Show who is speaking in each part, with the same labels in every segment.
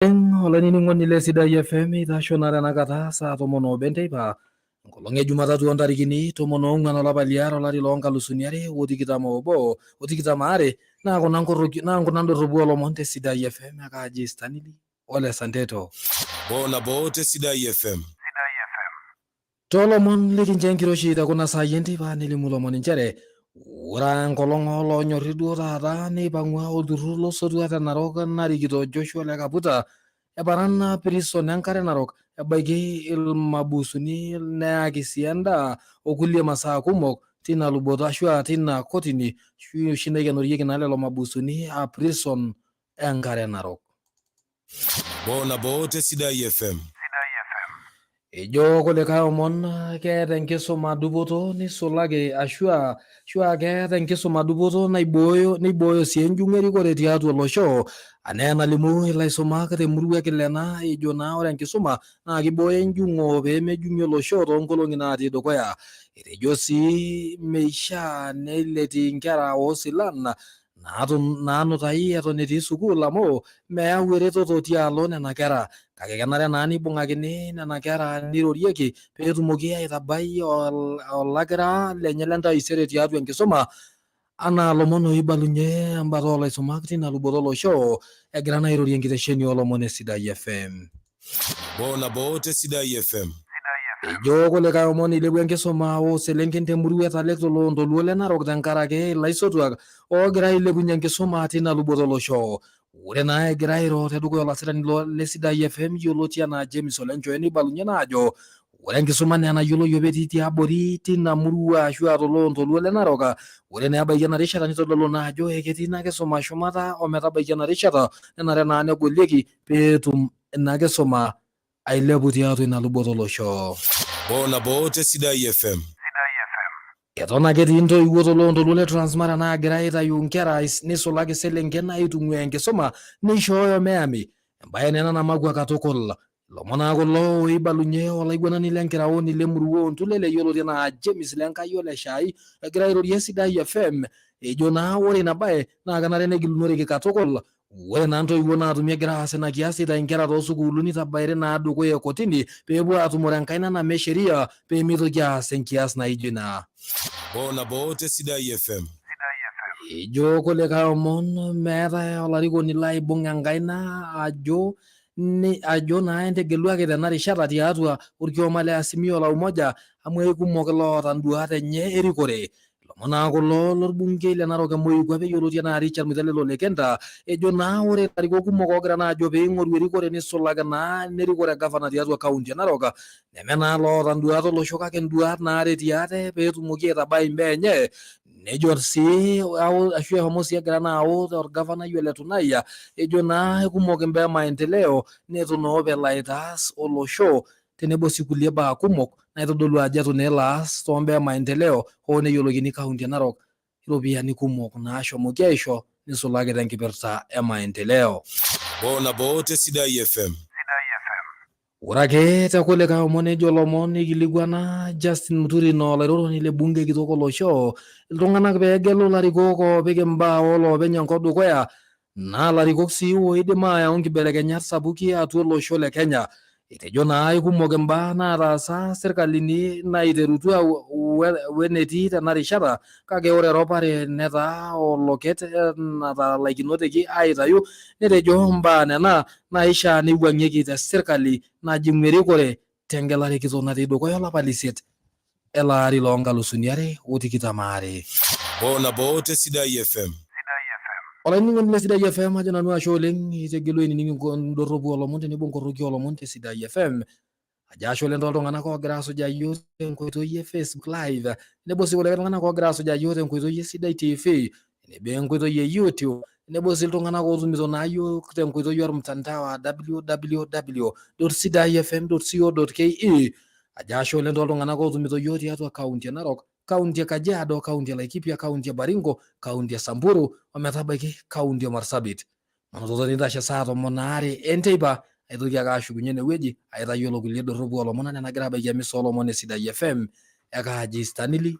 Speaker 1: Olainining'oni le Sidai FM, eitasho naa tenakata saa 11 enteipa enkolong e Jumatatu oo ntarikini 14 olapa liare olari loo nkalusuni are o tikitam obo o tikitam aare. Naa kuna nkoroki naa kuna ndorropu oolomon te Sidai FM ekaaji Stanley Ole Santeto.
Speaker 2: Nabo nabo te Sidai FM.
Speaker 1: Toolomon likincho enkiroshi te kuna saai enteipa nelimu lomon inchere ore aa enkolong ooloonyorri duo taata neipang'ua olturrur losotua te Narok narikito Joshua Ole Kaputa eparan prison enkare narok ebaiki ilmabusuni neyaki sii endaa o kulie masaa kumok tina luboto ashu aa tina kotini oshi naikenorieki naa lelo mabusuni aa prison enkare narok.
Speaker 2: Nabo nabo te Sidai FM.
Speaker 1: Ejo kulikae omon keeta enkisuma dupoto neisulaki ashua ashua keeta enkisuma dupoto naibooyo neibooyo sii enjung'o erikore tiatua olosho anaa enalimu ilaisumak temurua e Kilena. Ejo naa ore enkisuma naa keibooyo enjung'o pee mejung'i olosho toonkolong'i naatii dukuya. Etejo sii meishaa neileti inkera oosilan naanutai eton etii sukuul amu meyau eretoto tialo nena kera, kake kenare naa neibung'akini nena kera neirorieki pee etumoki aitabai olakira lenye lentaisere tiatua enkisuma anaa lomon oibalunye embata oolaisumak tina luboto olosho egira naa airorie enkitesheni oolomon e Sidai FM.
Speaker 2: Nabo nabo te Sidai FM.
Speaker 1: Ejo kulikae omon eilepua enkisuma oo selenken te murua e Talek toloontoluo le Narok tenkaraki ilaisotuak oogira ailepunye enkisuma tina luboto olosho. Ore naa egira airo tedukuya olasirani le Sidai FM yioloti anaa James Ole Nchoe neibalunye naa ajo ore enkisuma naa enayioloi apa etii tiabori tina murua ashu aa toloontoluo le Narok. Ore naa ebaiki ena rishata nitodolu naa ajo eketii ina kisuma shumata ometabaiki ena rishata nenare naa negolieki pee etum ina kisuma ailepu tiatua ina luboto olosho.
Speaker 2: Nabo nabo te Sidai FM.
Speaker 1: Eton ake etii intoiwuo toloontoluo le Transmara naagira aitayu inkera neisulaki iselenken aitung'uaa enkisuma neishooyo meyami. Embae naa ena namakwa katukul. Ilomon naa kulo oibalunye olaiguanani le nkiraoni le murua oo Ntulele yioloti anaa James Lenkai Ole Shai egira airorie Sidai FM ejo naa ore ina bae naa kenare negilunoreki katukul. Ore naa ntoiwuo naatumi egira aas ina kias aitayu nkera too sukuulini neitabairi naa dukuya e kotini pee epuo aatumore enkaina name e sheria pee meitoki aas enkias naijo ina.
Speaker 2: Nabo nabo te Sidai FM.
Speaker 1: Ejo kulikae omon meetae olarikoni laibung enkaina ajo ajo naa entegeluaki tena rishata tiatua olkioma le Azimio la Umoja amu eikumok iloota nduat enye erikore. Ilomon naa kulo lorbungei le Narok e Moikuape yioloti anaa Richard Muitalel Ole Kenta ejo naa ore ilarikok kumok oogira naa ajo pee eing'oru erikore neisulaki naa ene rikore e gavana tiatua kaunti e Narok neme naa loota nduat olosho kake nduat naaretie ate pee etumoki aitabai imbaa enye. Nejo sii ashu eshomo sii egira naa aut orgavanai Ole Tunai ejo naa kumok imbaa e maendeleo neitu naa opa elo aitaas olosho tenebo sii kulie baa kumok naitodolu ajo eitu naa elo aas too mbaa e maendeleo hoo neyiolokini kaunti e Narok iropiyiani kumok naashomoki aisho neisulaki tenkipirta e maendeleo.
Speaker 2: Nabo nabo te Sidai FM.
Speaker 1: Ore ake te kulikae omon nejo lomon eikilikuana Justin Muturi naa olairoroni le bunge kitok olosho iltung'anak pee egelu ilarikok oopik imbaa ooloopeny enkop dukuya naa larikok sii oidim aayau nkibelekenyat sapuki atua olosho le Kenya. Etejo naa aikumok imbaa naataasa sirkalini naiterutua wenetii tena rishata kake ore eropare netaa oloket natalaikinoteki aitayu, netejo mbaa nena naishaa neiwuang'ieki te sirkali najing'u erikore tengelare kitok natii dukuya olapa le isiet ele ari loo nkalusuni 2022.
Speaker 2: Nabo nabo te Sidai FM.
Speaker 1: Olainining'oni le Sidai FM, ajo nanu ashe oleng itegelua ainining indorropu oolomon tenebo nkoroki oolomon te Sidai FM. Ajo ashe oleng tooltung'anak oogira asujaa iyiook tenkoitoi e Facebook live tenebo sii kulikae tung'anak oogira asujaa iyiook tenkoitoi e Sidai TV tenebo enkoitoi e YouTube tenebo sii iltung'anak ootumito naa iyiook tenkoitoi ormtandao aa www.sidaifm.co.ke. Ajo ashe oleng tooltung'anak ootumito iyiook tiatua kaunti e Narok, kaunti e Kajiado, kaunti e Laikipia, kaunti e Baringo, kaunti e Samburu ometabaiki kaunti e Marsabit. Manototo nitashe saa 12 enteipa aitoki ake ashukunye enewueji aitayiolo kulie dorropu oolomon anaa enagira abaiki emisa oolomon e Sidai FM ekaaji Stanley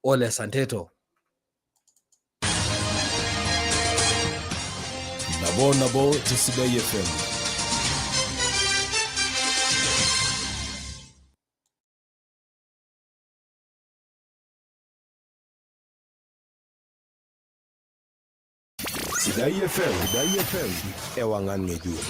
Speaker 1: Ole Santeto.
Speaker 2: Nabo nabo te Sidai FM. Sidai FM, Sidai FM, ewangan ng'ejuk.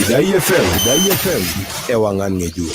Speaker 2: Sidai FM, Sidai FM, ewangan ng'ejuk.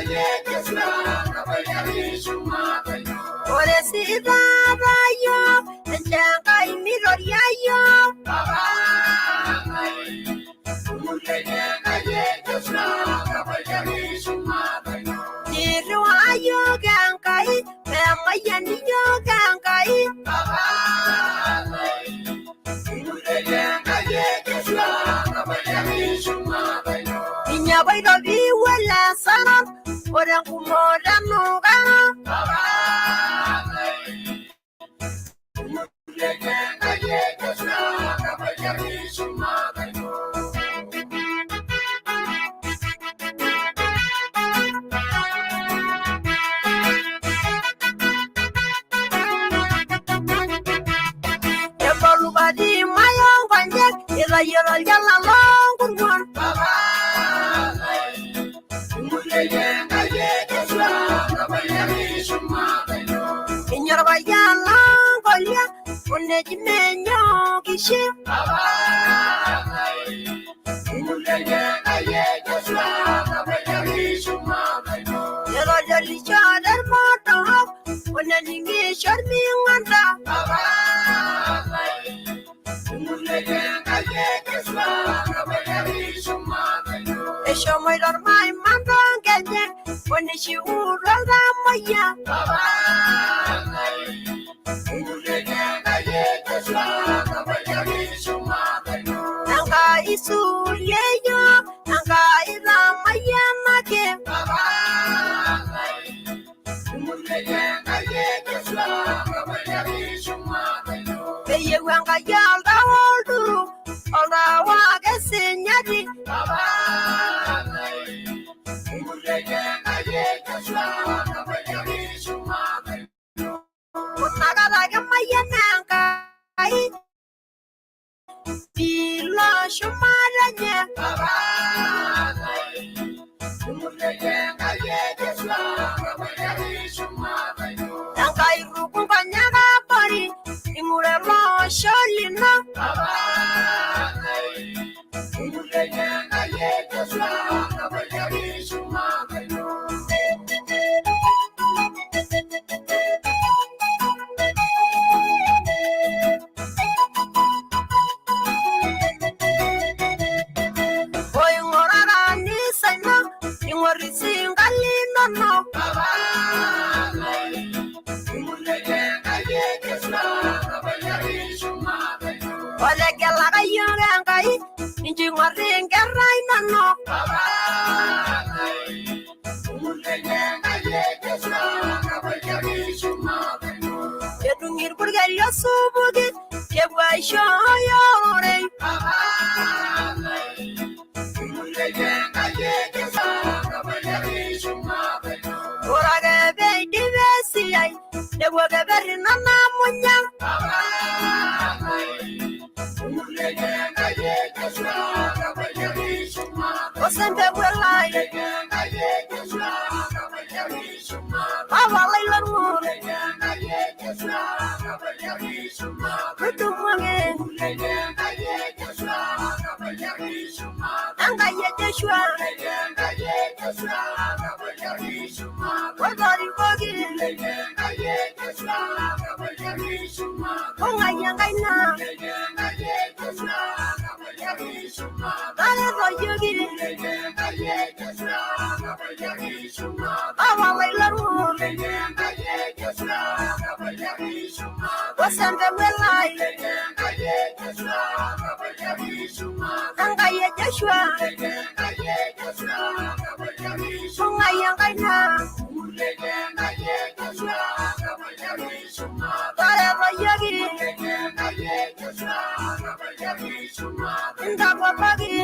Speaker 3: Yeah. Orkasi taata yiok, enchoo Enkai mitoria yiok. Nirriwaa yiok Enkai, pemayian yiok Enkai. Ninye apa oitobiwuo ele saron, ore engumoto enukara. Ebolupati mayo nkonyek, itayiolo olchala loonkuruon. Ninye orpayian loonkolia, oneji menyo kishi. Etojolishote irmodorok, onening'isho irming'anta. Eshomoito irmaiman toonkejek, onishiutua iltamoyia. Enkai suurie yiok, Enkai tamayianaki. Peyieu Enkai oltau olduru, oltau ake sinyati. Inakata ake emayian Enkai tilo shumata enye. Enkai ruku nkonyek abori, ing'ura ele osho lino. Oing'ura kanisa ino, ing'or isinka linonok. Otegelaka yiok Enkai, nincho ing'or inkera inonok. Ketung irpurkeli osupuki, kepuo aishooyo ororei. Ore ake peidip esiai, nepuo keper ina namunya. Osembe lai, papa lai lorng'ur, tudumu ake Enkai e Joshua, otorikoki, ong'ai enkaina, taretoyioki, papa lai lorng'ur, osembe lai, Enkai e Joshua, ong'ai enkaina, taretoyioki, intabolaki.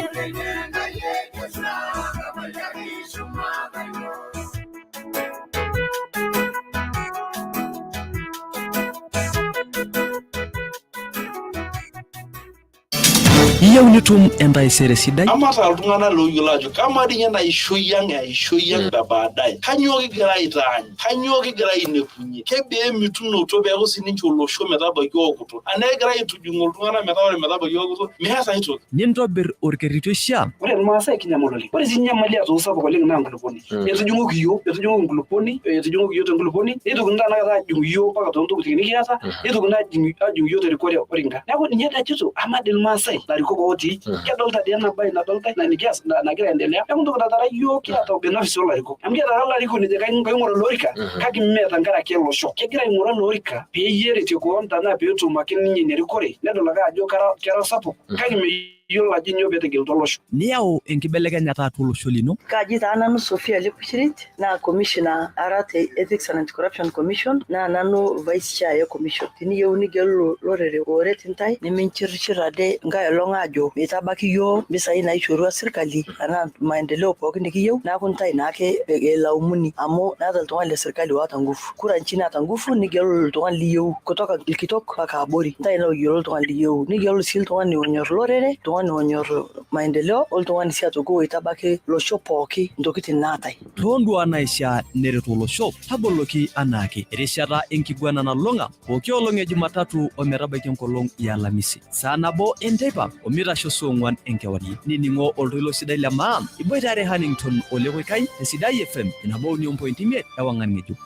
Speaker 4: Iyieu nitum entaisere sidai?
Speaker 5: Amaata iltung'anak looyiolo ajo kamaa dii ninye ena ishoi ang eishoi ang e baadaye, kanyoo kigira aitaany, kanyoo kigira ainepunye, kebaa emitunoto peeku sininche olosho metabaiki okutuk, anaa kegira aitujing'u iltung'anak metaa ore metabaiki okutuk meeta aitoki.
Speaker 4: Nintobir orkerreti oishiaa?
Speaker 6: Ore irmaasai kinyamal oleng. Ore sii enyamali atoki sapuk oleng naa enkulupuoni. Etujung'oki iyiook, etujung'oki enkulupuoni, etujung'oki iyiook tenkulupuoni, neitokini tanakata aajung iyiook mpaka toontokitin nikiata, neitokini aajung iyiook terikore oringa. Neeku ninye dii ajito, amaa dii irmaasai ilarikok otii, kedolta dii ena bae nadoltae nikias nagira aendelea. Neeku entoki natara iyiook kiata ubinafsi olarikok. Amu kiata ake olarikoni ojo kaing'oru ele orika, kake mme tenkaraki ele osho. Kegira aing'oru ele orika peyie eretie koon tenaa peetum ake ninye ina rikore, nedol ake ajo kera sapuk, kake meyiolo ajo nyoo peetegelutua olosho.
Speaker 4: Niyau enkibelekenyata atua olosho lino.
Speaker 7: Kaji taa nanu Sophia Lepuchirit naa commissioner ara te Ethics and Anti-Corruption Commission naa nanu vice chair e commission. Teniyieu nigelu lorere ooret intae niminchirishir ade nkae olong aajo meitabaki iyiook mpisai naishorua sirkali anaa maendeleo pookin nikiyieu neeku intae naake eilaumuni amu meeta oltung'ani le sirkali oota ngufu. Kura nchi naata ngufu nigelu oltung'ani liyieu kutoka ilkitok mpaka abori. Intae looyiolo oltung'ani liyieu nigelu sii oltung'ani onyor lorere, oltung'ani onyor maendeleo oltung'ani sii aitoki oitabaki losho pooki ntokitin naatae.
Speaker 4: Toonduaa naishaa neret olosho, taboloki anaake erishata enkiguana nalulung'a pooki olong e Jumatatu ometabaiki enkolong e Alamisi saa nabo enteipa omeitasho saa ong'uan enkewarie. Nining'o oltoilo sidai le maa iboitare Hannington Ole Koikai te Sidai FM nabo uni ompointi imiet ewang'an ng'ejuk.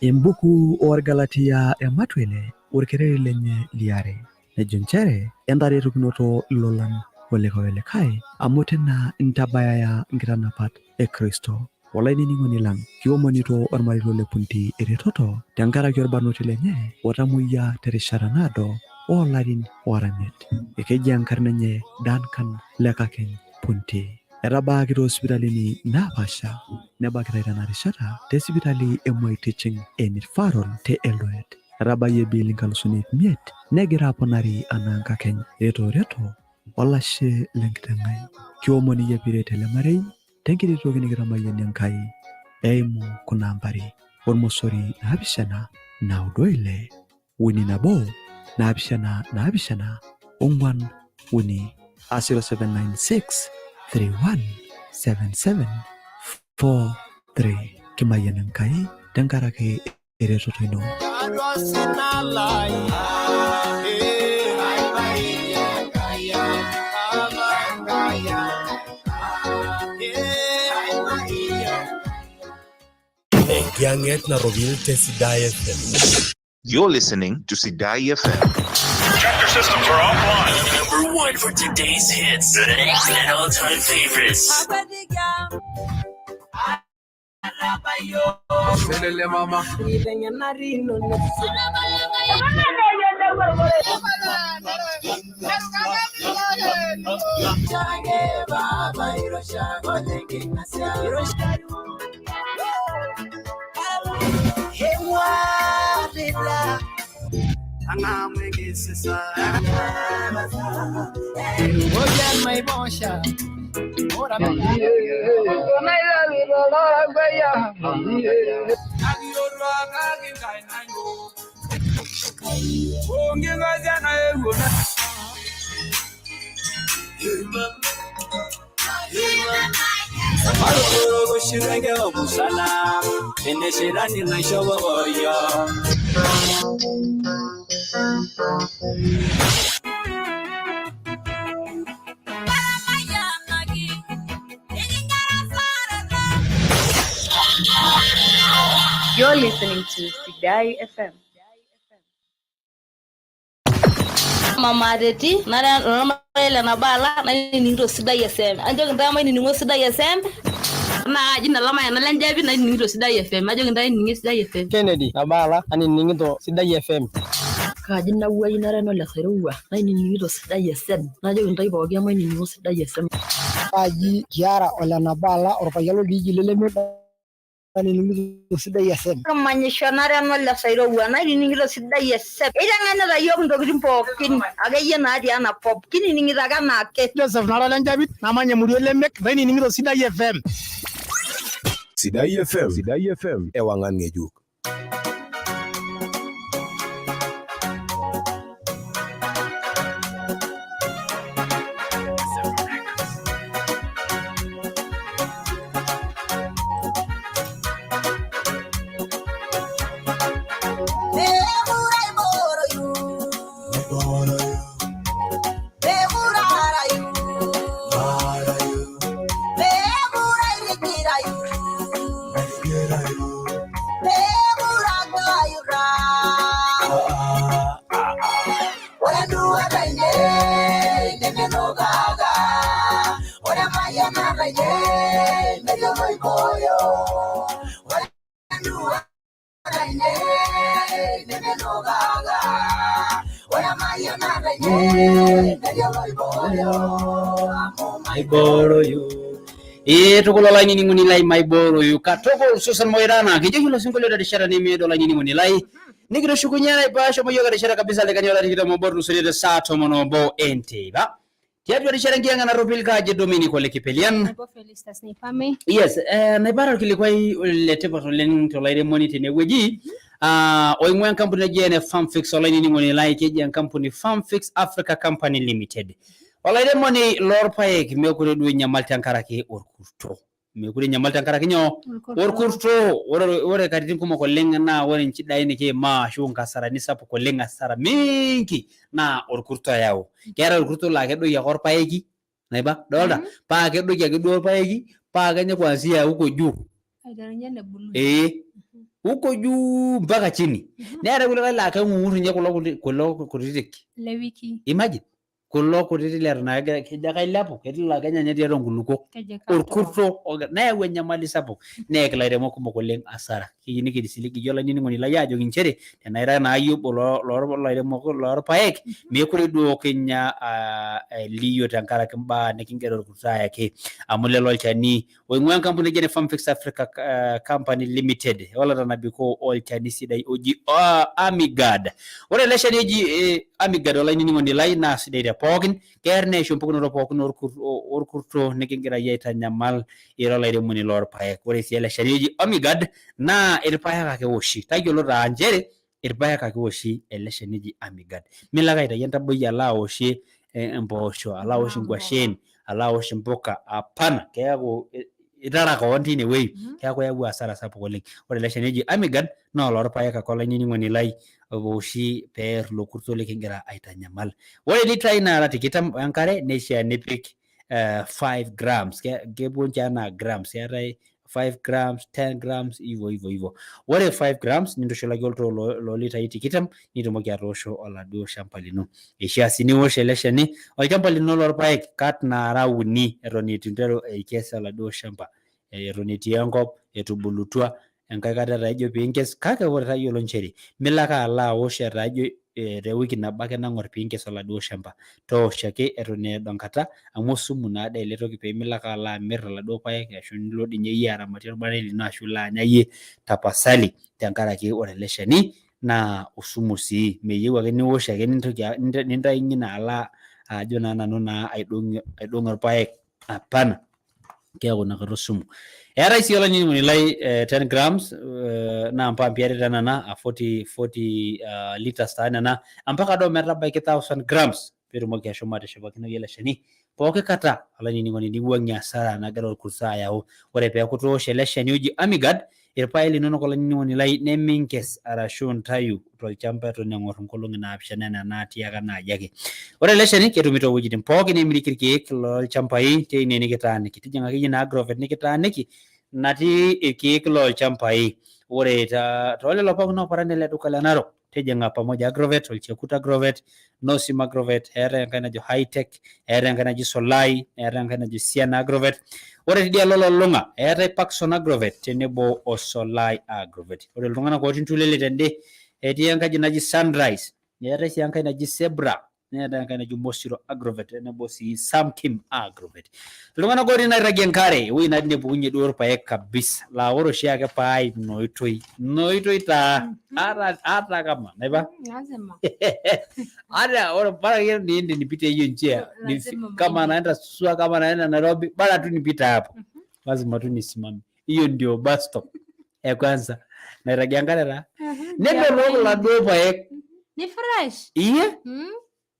Speaker 4: Embuku oorgalatia ematua ene orkereri lenye liare nejo nchere entaretokinoto ilolan olikae olikae amu tina intabayaya nkitanapat e Kristo. Olainining'oni lang, kiomonito olmarei le Punti eretoto tenkaraki olbarnoti lenye otamoyia terishata naado oo larin oora imiet. Ekeji enkarna enye Duncan Lekakeny Punti. Etabaaki too sipitalini naapaasha nebakitai tena rishata te sipitali e Moi Teaching and Referral te Eldoret. Etabayie bill inkalusuni ip imiet negira aponari anaa nkakeny. Reto reto olashe le nkiteng ai. Kiomon iyie piret ele marei tenkiti toki nikitamayianie Enkai eimu kuna ambari ormosori naapishana naudo ile uni nabo naapishana naapishana ong'uan uni aa 0796 31 77 43. Kimayian Enkai tenkaraki eretoto ino.
Speaker 2: Enkiyang'et narropil te Sidai FM.
Speaker 8: You're listening to Sidai FM.
Speaker 9: Chapter systems are offline. Number one for today's hits and all-time favorites.
Speaker 10: You're listening to Sidai FM.
Speaker 11: Mama Teti, nara ormarei le Nabala nainining'ito Sidai FM. Ajoki intae mainining'o Sidai FM. Naa kaji nalamayiana lenjapi nainining'ito Sidai FM. Ajoki intae ainining'ie Sidai FM.
Speaker 12: Kennedy Nabala ainining'ito Sidai FM.
Speaker 7: Kaji nawuai nara eno le Sairowua nainining'ito Sidai FM. Najoki intae pooki mainining'o Sidai FM.
Speaker 12: Kaji Kiara ole Nabala orpayian lolkijiji le Lemedo.
Speaker 13: Nainining'ito Sidai FM.
Speaker 3: Manyisho nara ena ole Sairowua nainining'ito Sidai FM. Eiteng'enita yiok intokitin pookin akeyie natii ena kop. Kinining'ito ake enaake.
Speaker 13: Joseph nara Olenjapit namanya emurua e Lemek nainining'ito Sidai FM.
Speaker 2: Sidai FM. Sidai FM. Ewang'an ng'ejuk.
Speaker 14: Ee tukul olainining'oni lai maiboroyu katukul Susan Moirana kijoki ilo sinkolio terishata nemeedo olainining'oni lai nikitushukunye naipa shomo yiok erishata kabisa ildakikani ora tikitam obo otulusoitie te saa 11 enteipa tiatua erishata enkiyang'a narropil kaaji Dominic Ole Kipelian.
Speaker 15: Naibo Felistas Neipame.
Speaker 14: Yes, naipara orkilikuai letipat oleng tolairemoni tenewueji oing'ua enkampuni naji ene Farmfix olainining'oni lai keji enkampuni Farmfix Africa Company Limited. Olairemoni lorpaek meekure duo inyamal tenkaraki orkurto. Meekure inyamal tenkaraki nyoo? Orkurto. Ore katitin kumok oleng naa ore inchidai nikiimaa ashu nkasarani sapuk oleng hasara mingi naa orkurto oyau. Keetae orkurto laa kedoki ake orpaeki naiba dolta paa kedoki ake duo orpaeki paa kenya kuanzia huko juu
Speaker 15: Aiterunye nebulu.
Speaker 14: Huko juu mpaka chini. Neetae kulikae laa keng'ung'ur ninye kulo kutitik.
Speaker 15: Le wiki.
Speaker 14: Imagine kulo kutitik leton aa kegira kejo ake ailepu ketii laa kenya ninye tiatua nkulukuok.
Speaker 15: Kejo
Speaker 14: Orkurto neyau enyamali sapuk neyaki ilairemok kumok oleng asara. Kiyieu nikisilig iyie olainining'oni lai ajoki nchere tenaa ira naa iyie obo loo lairemok lorpaek meekure duo kinya eliyio tenkaraki imbaa nikingira orkurto ayaki amu lelo olchani oing'ua enkampuni naji ene Farmfix Africa Company Limited olatanabiko olchani sidai oji Amigard. Ore ele shani oji Amigard olainining'oni lai naa sidai te pookin keer neishu empukunoto pookin orkurto nikingira iyie aitanyamal ira olairemoni lorpaek. Ore sii ele shani oji Amigard naa irpaek ake ewoshi. Tayiolo taa nchere irpaek ake ewoshi ele shani oji Amigard. Milo ake aitayu entaboi alo awoshie impoosho, alo awosh inkwashen, alo awosh impuka, hapana, keeku itara koon tine wei, keeku iyawua hasara sapuk oleng. Ore ele shani oji Amigard naa olorpaek ake olainining'oni lai owoshi peer ilo kurto likingira aitanyamal. Ore litai naara 20 enkare neishaa nipik 5 grams. Kepuo ninche anaa grams, keetae 5 grams, 10 grams, hivyo hivyo hivyo. Ore 5 grams nintushulaki oltoo loo litai 20 nitumoki atoosho oladuo shamba lino. Eishaa sii niwosh ele shani olchamba lino lorpaek kat naara uni eton eitu interu aikes oladuo shamba. Eton etii enkop, etubulutua, enkae kata etaa ijo piinkes kake ore tayiolo nchere milo ake alo awosh etaa ijo tewiki nabo ake nang'or piinkes oladuo shamba. Toosho ake eton eedo enkata amu osumu naade ele toki pemilo ake alo amir iladuo paek ashu nilo dii ninye iyie aramatie ormarei lino ashu ilo anya iyie tapasali tenkaraki ore ele shani naa osumu sii meyieu ake niwosh ake nintoki nintayunye ina alo ajo naa nanu naa aidong irpaek hapana keeku inakata osumu. Eetae sii olainining'oni lai 10 grams naa mpampi are taa nena a 40 liters taa nena mpaka duo metabaiki 1000 grams piitumoki ashomo atishipakinoyu ele shani pooki kata olainining'oni niwuang'ie asara nagira orkurto ayau. Ore peeku toosho ele shani oji Amigard irpaek linonok olainining'oni lai neminkes arashu intayu tolchamba eton eng'or inkolong'i 7 enaa enaatiaka naaji ake. Ore ele shani ketumi toowuejitin pookin neemirieki irkeek lolchambai teine nikitaaniki. Tijing'a akeyie ina agrovet nikitaaniki natii irkeek lolchambai. Ore toolelo pookin ooparan ele duka le Narok tijing'a Pamoja Agrovet, Olchekut Agrovet, Nosim Agrovet, eetae enkae najo Hightech, eetae enkae naji Solai, eetae enkae najo Siana Agrovet. Ore tidialo olulung'a eetae Parkson Agrovet tenebo o Solai Agrovet. Ore iltung'anak otii Ntulele tende etii enkaji naji Sunrise, eetae sii enkae naji Zebra. Neetae enkae naji Mosiro Agrovet tenebo sii Samkim Agrovet. Iltung'anak otii nairragie enkare ewueji natii nepukunye duo irpaek kabisa laa ore oshiake paaim ina oitoi ina oitoi taa ata ata kama naipa
Speaker 15: Lazima.
Speaker 14: hata ore bara akeyie niende nipite hiyo njia
Speaker 15: Lazima
Speaker 14: kama
Speaker 15: maende.
Speaker 14: naenda Suswa kama naenda Nairobi bara tu nipite hapo lazima tu nisimame hiyo ndio bus stop ya kwanza nairagie enkare taa nemelok iladuo paek
Speaker 15: Ni fresh.
Speaker 14: iye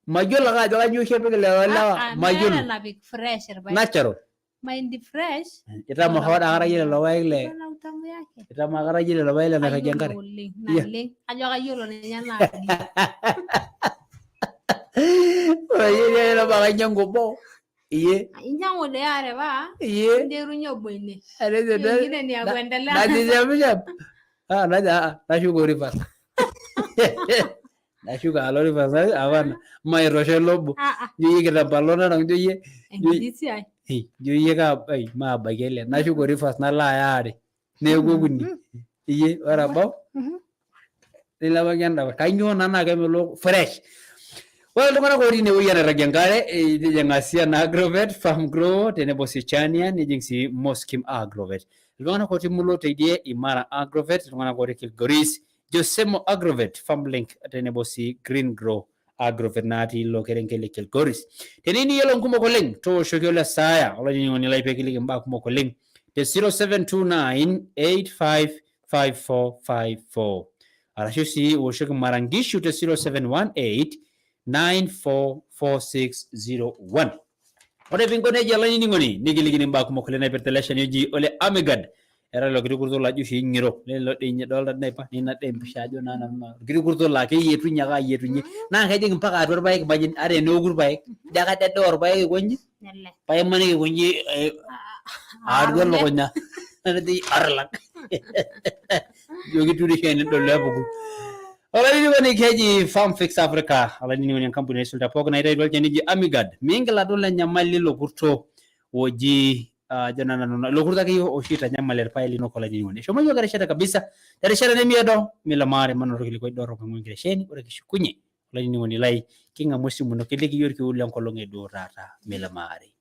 Speaker 14: mayiolo ake ajo kanyoo oshi epik lelo lewa
Speaker 15: Ah, ah,
Speaker 14: mayiolo
Speaker 15: meeta napik fresh irpaek.
Speaker 14: natural
Speaker 15: Mahindi fresh.
Speaker 14: itamu hoo akata iyie lelo paek le
Speaker 15: Wana utamu yake.
Speaker 14: itamu akata iyie lelo paek le nairagie
Speaker 15: Kayiolo
Speaker 14: enkare
Speaker 15: oleng,
Speaker 14: Iya.
Speaker 15: naleng. Ajo kayiolo ninye naaji.
Speaker 14: Ore iyie lelo paek ainyiang'u obo iye
Speaker 15: Inyangu dei are paa.
Speaker 14: Iye.
Speaker 15: Nterunye obo ine.
Speaker 14: Atejo
Speaker 15: Hiyo ingine ni ya kuendelea.
Speaker 14: najishemshem ah naja ah nashuko Rivers nashuko alo Rivers hapana maitosha ilo obo
Speaker 15: Ah, ah.
Speaker 14: ijo iyie kitambaa ilo narok ijo iyie
Speaker 15: Enkiti siai.
Speaker 14: Hei, ijo iyie kaa ai maabaiki ele nashuko Rivers nalo aya are neeku okuni iye ore abau nilepaki endapash kainyoo naa naa kemelok fresh ore iltung'anak otii inewueji enairagie enkare eh, nijing Asian Agrovet, Farm Grow tenebo sii Chania nijing sii Moskim Agrovet. Iltung'anak otii Mulo teidie Imara Agrovet, iltung'anak otii Kilgoris, Josemo Agrovet, Farmlink tenebo sii Green Grow Agrovet natii ilo kerenket le Kilgoris. Teniyieu niyiolou nkumok oleng tooshoki ole Saaya olainining'oni lai pee kiliki imbaa kumok oleng te 0729 855454 arashu sii iwoshoki Mara Nkishu te 0718 944601. Ore pinko nejia olainining'oni nikilikini imbaa kumok oleng naipirta ele shani oji ole Amigad. Eeta ilo kiti kurto laijo oshi ng'iro lelo dii ninye idolta naipa nina dii empisha ajo naa nanu naa orkiti kurto laa keyietunye ake ayietunye naa kejing mpaka atua irpaek imagine ata eneoku irpaek ijo ake ajo orpaek aikonji
Speaker 15: Ele.
Speaker 14: paa imaniki aikonji eh, atua elukunya netii arlak ijo kiturisho enidol epuku olainining'oni keji Farm Fix Africa olainining'oni enkampuni naisul te pookin naitayutuo olchani oji Amigad miingil adol enyamali ilo kurto oji ajo naa nanu ilo kurto akeyie oshi oitanyamal irpaek linonok olainining'oni eshomo yiok erishata kabisa terishata nemiedo milamari manoto orkilikuai dorrop oing'ua enkitesheni ore kishukunye olainining'oni lai king'amu esimu ino kiliki iyie orkiu lenkolong eduo taata milamari.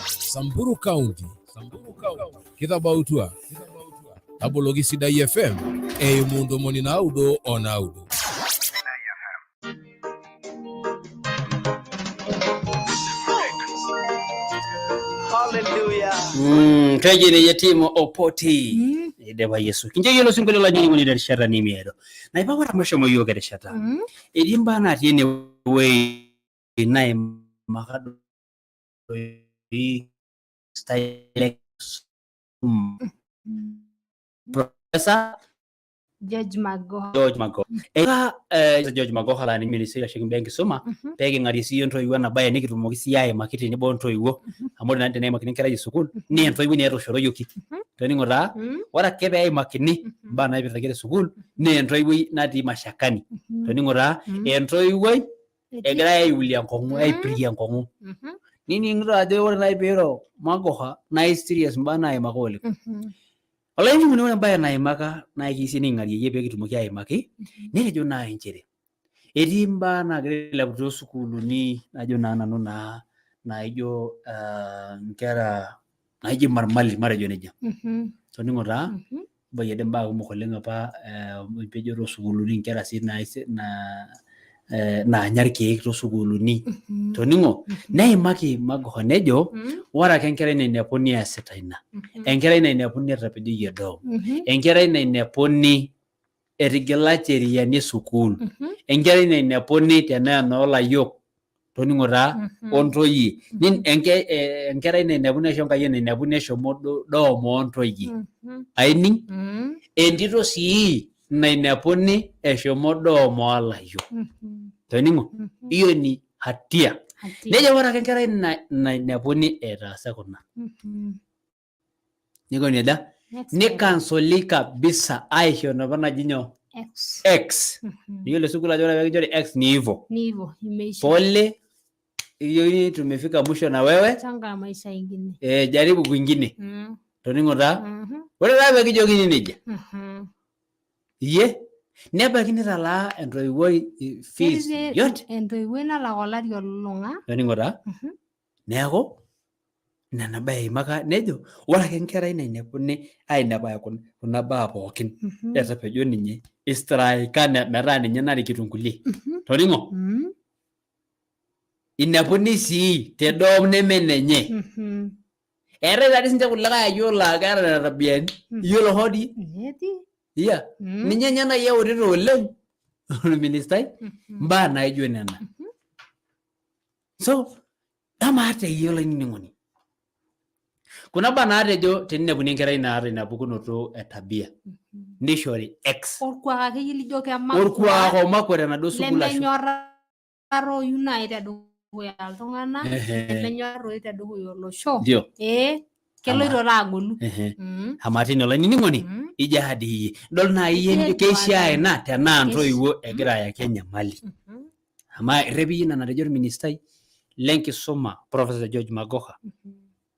Speaker 16: Samburu County. Kitabautua. Taboloki Sidai FM eimu ntomoni naudo o naudo.
Speaker 6: Hallelujah.
Speaker 14: Keji nejia Timo Opoti eidipa Yesu. Kincho yiolo osinkolio olainining'oni terishata nemiedo. Naipa ore amu eshomo yiok erishata. Etii imbaa natii enewueji naimaka doi style Professor
Speaker 15: George Magoha.
Speaker 14: George Magoha. Eka eh, George Magoha laa ninye ministry oitasheki imbaa enkisuma pee king'arie siyie intoiwuo ena baye nikitumoki siyie aimaki tenebo ontoiwuo amu ore naa teneimakini enkerai e sukuul naa entoiwuoi naa etoshoroyioki toning'o taa ore ake pee eimakini imbaa naipirta inkera esukuul naa entoiwuoi natii mashakani toning'o taa entoiwuoi egirai aiulie enkong'u aipirie enkong'u nining'ito ajo ore naaji piiro Magoha naa iserious imbaa naimaka oleng. Olainining'oni ore embaye naimaka naa ekiyieu sii niking'arie iyie pee kitumoki aimaki netejo naaji nchere etii imbaa naagira ailepu toosukuuluni ajo naa nanu naa naijo ah, inkera naijo marmali matejo nejia toning'o taa ibayie dii imbaa kumok oleng apa eh, pejo toosukuuluni inkera sii na, eh, naanya irkeek toosukuuluni toning'o neimaki Magoha nejo ore ake enkerai nainepuni easita ina enkerai nainepuni etapejoyie dorm enkerai nainepuni etigila cheriani esukuul enkerai nainepuni tenaa enoolayiok toning'o taa ontoyie eh, enkerai nainepuni ashu enkayioni nainepuni eshomo dorm oontoyie aining entito sii nainepuni eshomo dorm oolayiok toning'o hiyo ni hatia nejo ore ake enkerai nainepuni etaasa kuna nikoni aja nikansoli kabisa aisho enapa naji nyoo
Speaker 15: X.
Speaker 14: X. Niyiolo sukuul ajo ore pekinchori X ni hivyo.
Speaker 15: Ni hivyo, imeisha.
Speaker 14: Pole, hiyo tumefika mwisho na wewe.
Speaker 15: Changa maisha ingine.
Speaker 14: Jaribu kwingine. Toning'o taa? Ore taa pekijokini nejia, iyie nebaiki nitalaa entoiwuoi fees
Speaker 15: Ketii
Speaker 14: yote.
Speaker 15: entoiwuoi nalak olari olulung'a.
Speaker 14: Toning'o taa? Neeku nena baa eimaka nejo ore ake enkerai nainepuni ainepaki kuna baa pookin etapejo ninye istraika metaa ninye narikito nkulie. Toning'o? Inepuni sii te dorm neme nenye. Eetae taadii sinche kulikae ayiok laa keeta nena tabiani. Iyiolo hoo dii?
Speaker 15: Etii.
Speaker 14: Iya. Ninye ninye naaji eutito oleng orministai mbaa naijo nena. So amaa teyie olainining'oni kuna baa naatejo teninepuni enkerai naata ina pukunoto e tabia nishori X
Speaker 15: Orkuak akeyie lijo kemakwa.
Speaker 14: Orkuak omakwa tenaduo sukuul ashu
Speaker 15: Lemenyorraroyu naaji tedukuya iltung'anak, lemenyorraroyu tedukuya olosho.
Speaker 14: Ndio.
Speaker 15: Keloito taa agolu.
Speaker 14: Amaa tine olainining'oni ijo adi iyie idol naaji iyie nijo keishaa ina tenaa ntoiwuo egira ayaki enyamali. Amaa irrep iyie ina natejo orministai lenkisuma Professor George Magoha.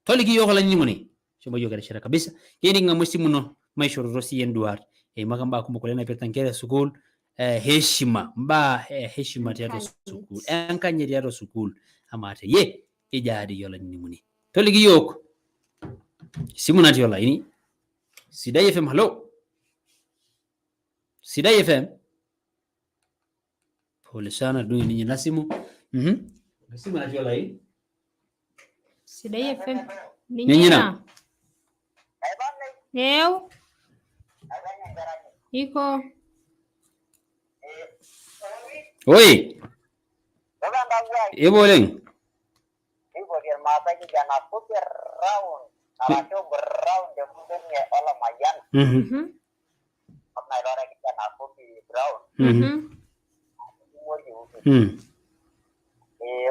Speaker 14: Toliki iyiook olainining'oni shomo iyiook erishata kabisa keyieu niking'amu esimu ino maishoroto siyie induat eimaka imbaa kumok oleng naipirta inkera e sukuul, heshima, imbaa e heshima tiatua sukuul, enkanyit tiatua sukuul. Amaa teyie kejo adi iyie olainining'oni toliki iyiook esimu natii olaini. Sidai FM, hallo. Sidai FM. Pole sana dungi ninye na simu. Simu natii olaini.
Speaker 15: Sidai FM.
Speaker 14: Ninye na.
Speaker 15: Ew. Iko.
Speaker 14: Oi. Ipo oleng.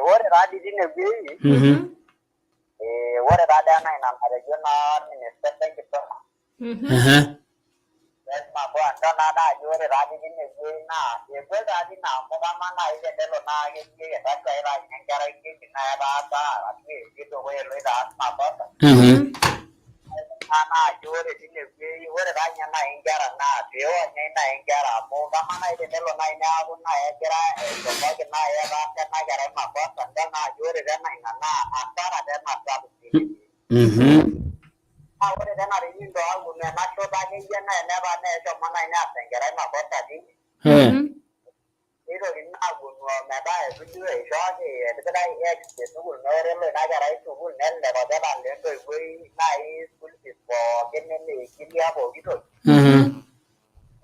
Speaker 17: Ore taa dii tine wueji, ore taa dii ena ina natejo naa orministai lenkisuma Magoha, naa daa ajo ore taa dii tine wueji naa egol taa dii ina amu kamaa naaji tenelo naa akeyie etatua taa ninye enkerai keki naa etaasa arashu etii dukuya eloito aas makosa naa ajo ore tine wueji ore taa ninye naaji inkera naa peewonyai naaji inkera amu kamaa naaji tenelo naaji neeku naaji egira eshomoki naaji etaasa ena kerai makosa nidol naa ajo ore tena ina naa asara tena sapuk. Naa ore tena tenintoki aponu ena shoto akeyie naa enetaa naa eshomo naaji neas enkerai makosa tine neitokini naa aponu ometaa eitu duo eishooki etipikaki X te sukuul naa ore elo ina kerai sukuul nelelek apa etalaa entoiwuoi naaji school fees pookin nemeikilia pooki toki.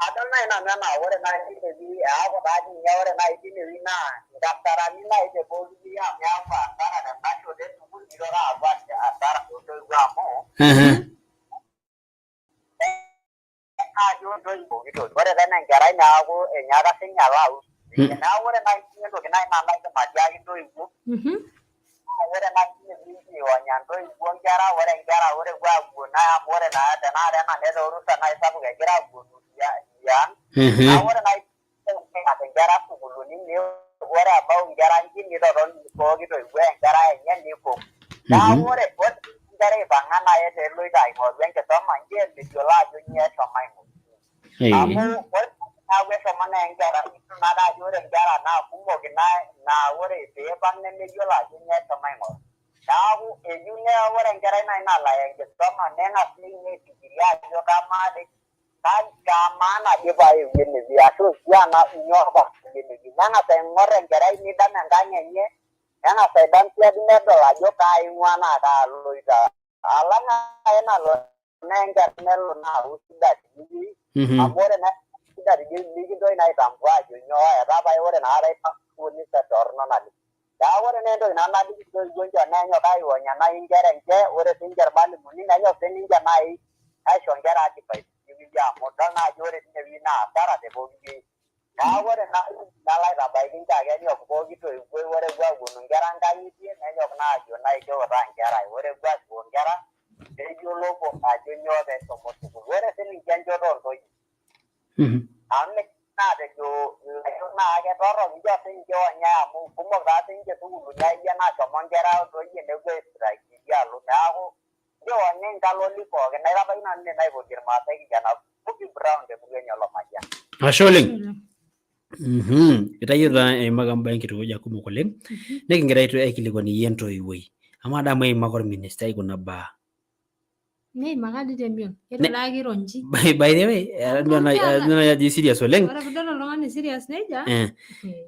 Speaker 17: Adol naaji nanu enaa ore naaji tine wueji eeku taa ninye ore naaji tine wueji naa nkasarani naaji te pooki wueji amu eeku asara tenda shoto e sukuul nitoki aaku asara toontoiwuo amu ajo ntoiwuo pooki toki. Ore tena enkerai neeku enyaaka sinye alo aus. Neeku ore naaji entoki naaji naa naidim atiaki intoiwuo naa ore naaji tine wueji ionya intoiwuo inkera, ore inkera ore epuo aapuo naa amu ore naa tenakata ena netaa orusa naaji sapuk egira aapuonu tiang. Naa ore naaji inkera sukuulini ore ebau inkera inji nitoton pooki toiwuoi enkerai enye niko. Neeku ore inkera eipang'a naaji etaa eloito aing'oru enkisuma nchoo emeyiolo ajo nyoo eshomo aing'oru. Amu ore neeku eshomo naa enkerai idol naake ajo ore inkera naa kumok ina naa ore piipang nemeyiolo ajo nyoo eshomo aing'oru. Neeku eyieu naa ore enkerai naaji nalo aya enkisuma neng'as ninye aifikiria ajo kamaa dei kamaa naje pee aewuo enewueji ashu tiana nyoo pee aewuo enewueji. Neng'as aing'or enkerai nidam enkang' enye, neng'as aidam siadi nedol ajo kaa aing'ua naa kaa aloito. Alang ake nalo naa enkerai nelo naa aaku shida tidie amu ore naa shida tidie mikintoki naa aitambua ajo nyoo etaa pae ore inakata ipang'u torrono naleng. Neeku ore naa entoki nanu naliki intoiwuo enche nenyok aionya naaji inkera enche, ore siininche irmalimuni nenyok siininche naaji aisho inkera advice tinewueji amu idol naa ajo ore tinewueji naa hasara te pooki wueji. Neeku ore naaji nalo aitabaiki ninche ake enyok pooki toiwuoi ore epuo aponu inkera nkang'itie nenyok naa ajo nai kiutaa inkera ai, ore epuo ashuko inkera neyiolou ajo nyoo peshomo sukuul. Ore siininche enchoto oontoyie amu Naa ketorrok incho sininche onyai amu kumok taa sininche sukuulini akeyie naashomo nkera doi tenepuo aistrike tidialo neeku incho onyai nkaloli pookin naitabaiki nanu ine naipotie irmaasai kijana Bobby Brown temurua enye Olomajian.
Speaker 14: Ashe oleng. Itayio taa eimaka imbaa enkitukuja kumok oleng nikingira aikilikuan iyie entoiwuoi amaa dii amu eimaka orministai kuna baa
Speaker 15: Neimaka dii temion. Ketu taa kiro nji.
Speaker 14: By the way, adol naaji ajo serious oleng.
Speaker 15: Ore piidol oltung'ani serious nejia.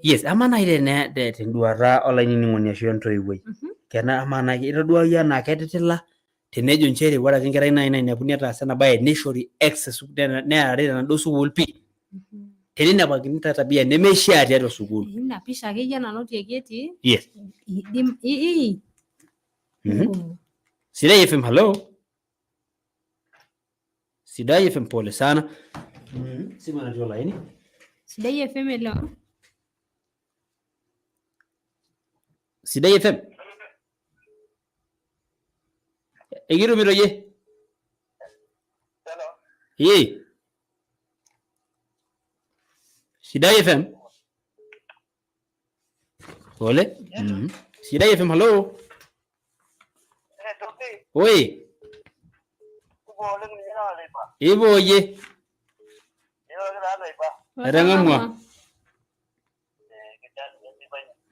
Speaker 14: Yes, amaa naaji tenduata olainining'oni ashu entoiwuoi. Kena amaa naaji itodua iyie anaa ketitila tenejo nchere ore ake enkerai naaji nainepuni etaasa ena bae neishori X nearari tenaduo sukuul pii. Teninepakini ta tabia nemeishiaa tiatua sukuul.
Speaker 15: Ina pisha akeyie nanotieki etii.
Speaker 14: Yes.
Speaker 15: Idim ii.
Speaker 14: Sidai FM, hello. Sidai FM, pole sana. Simu natii olaini.
Speaker 15: Sidai FM elo.
Speaker 14: Sidai FM. Ekitumito yie. Ee. Sidai FM. Pole. Sidai FM, hello. Oi. Ipo yie. Etang'amua.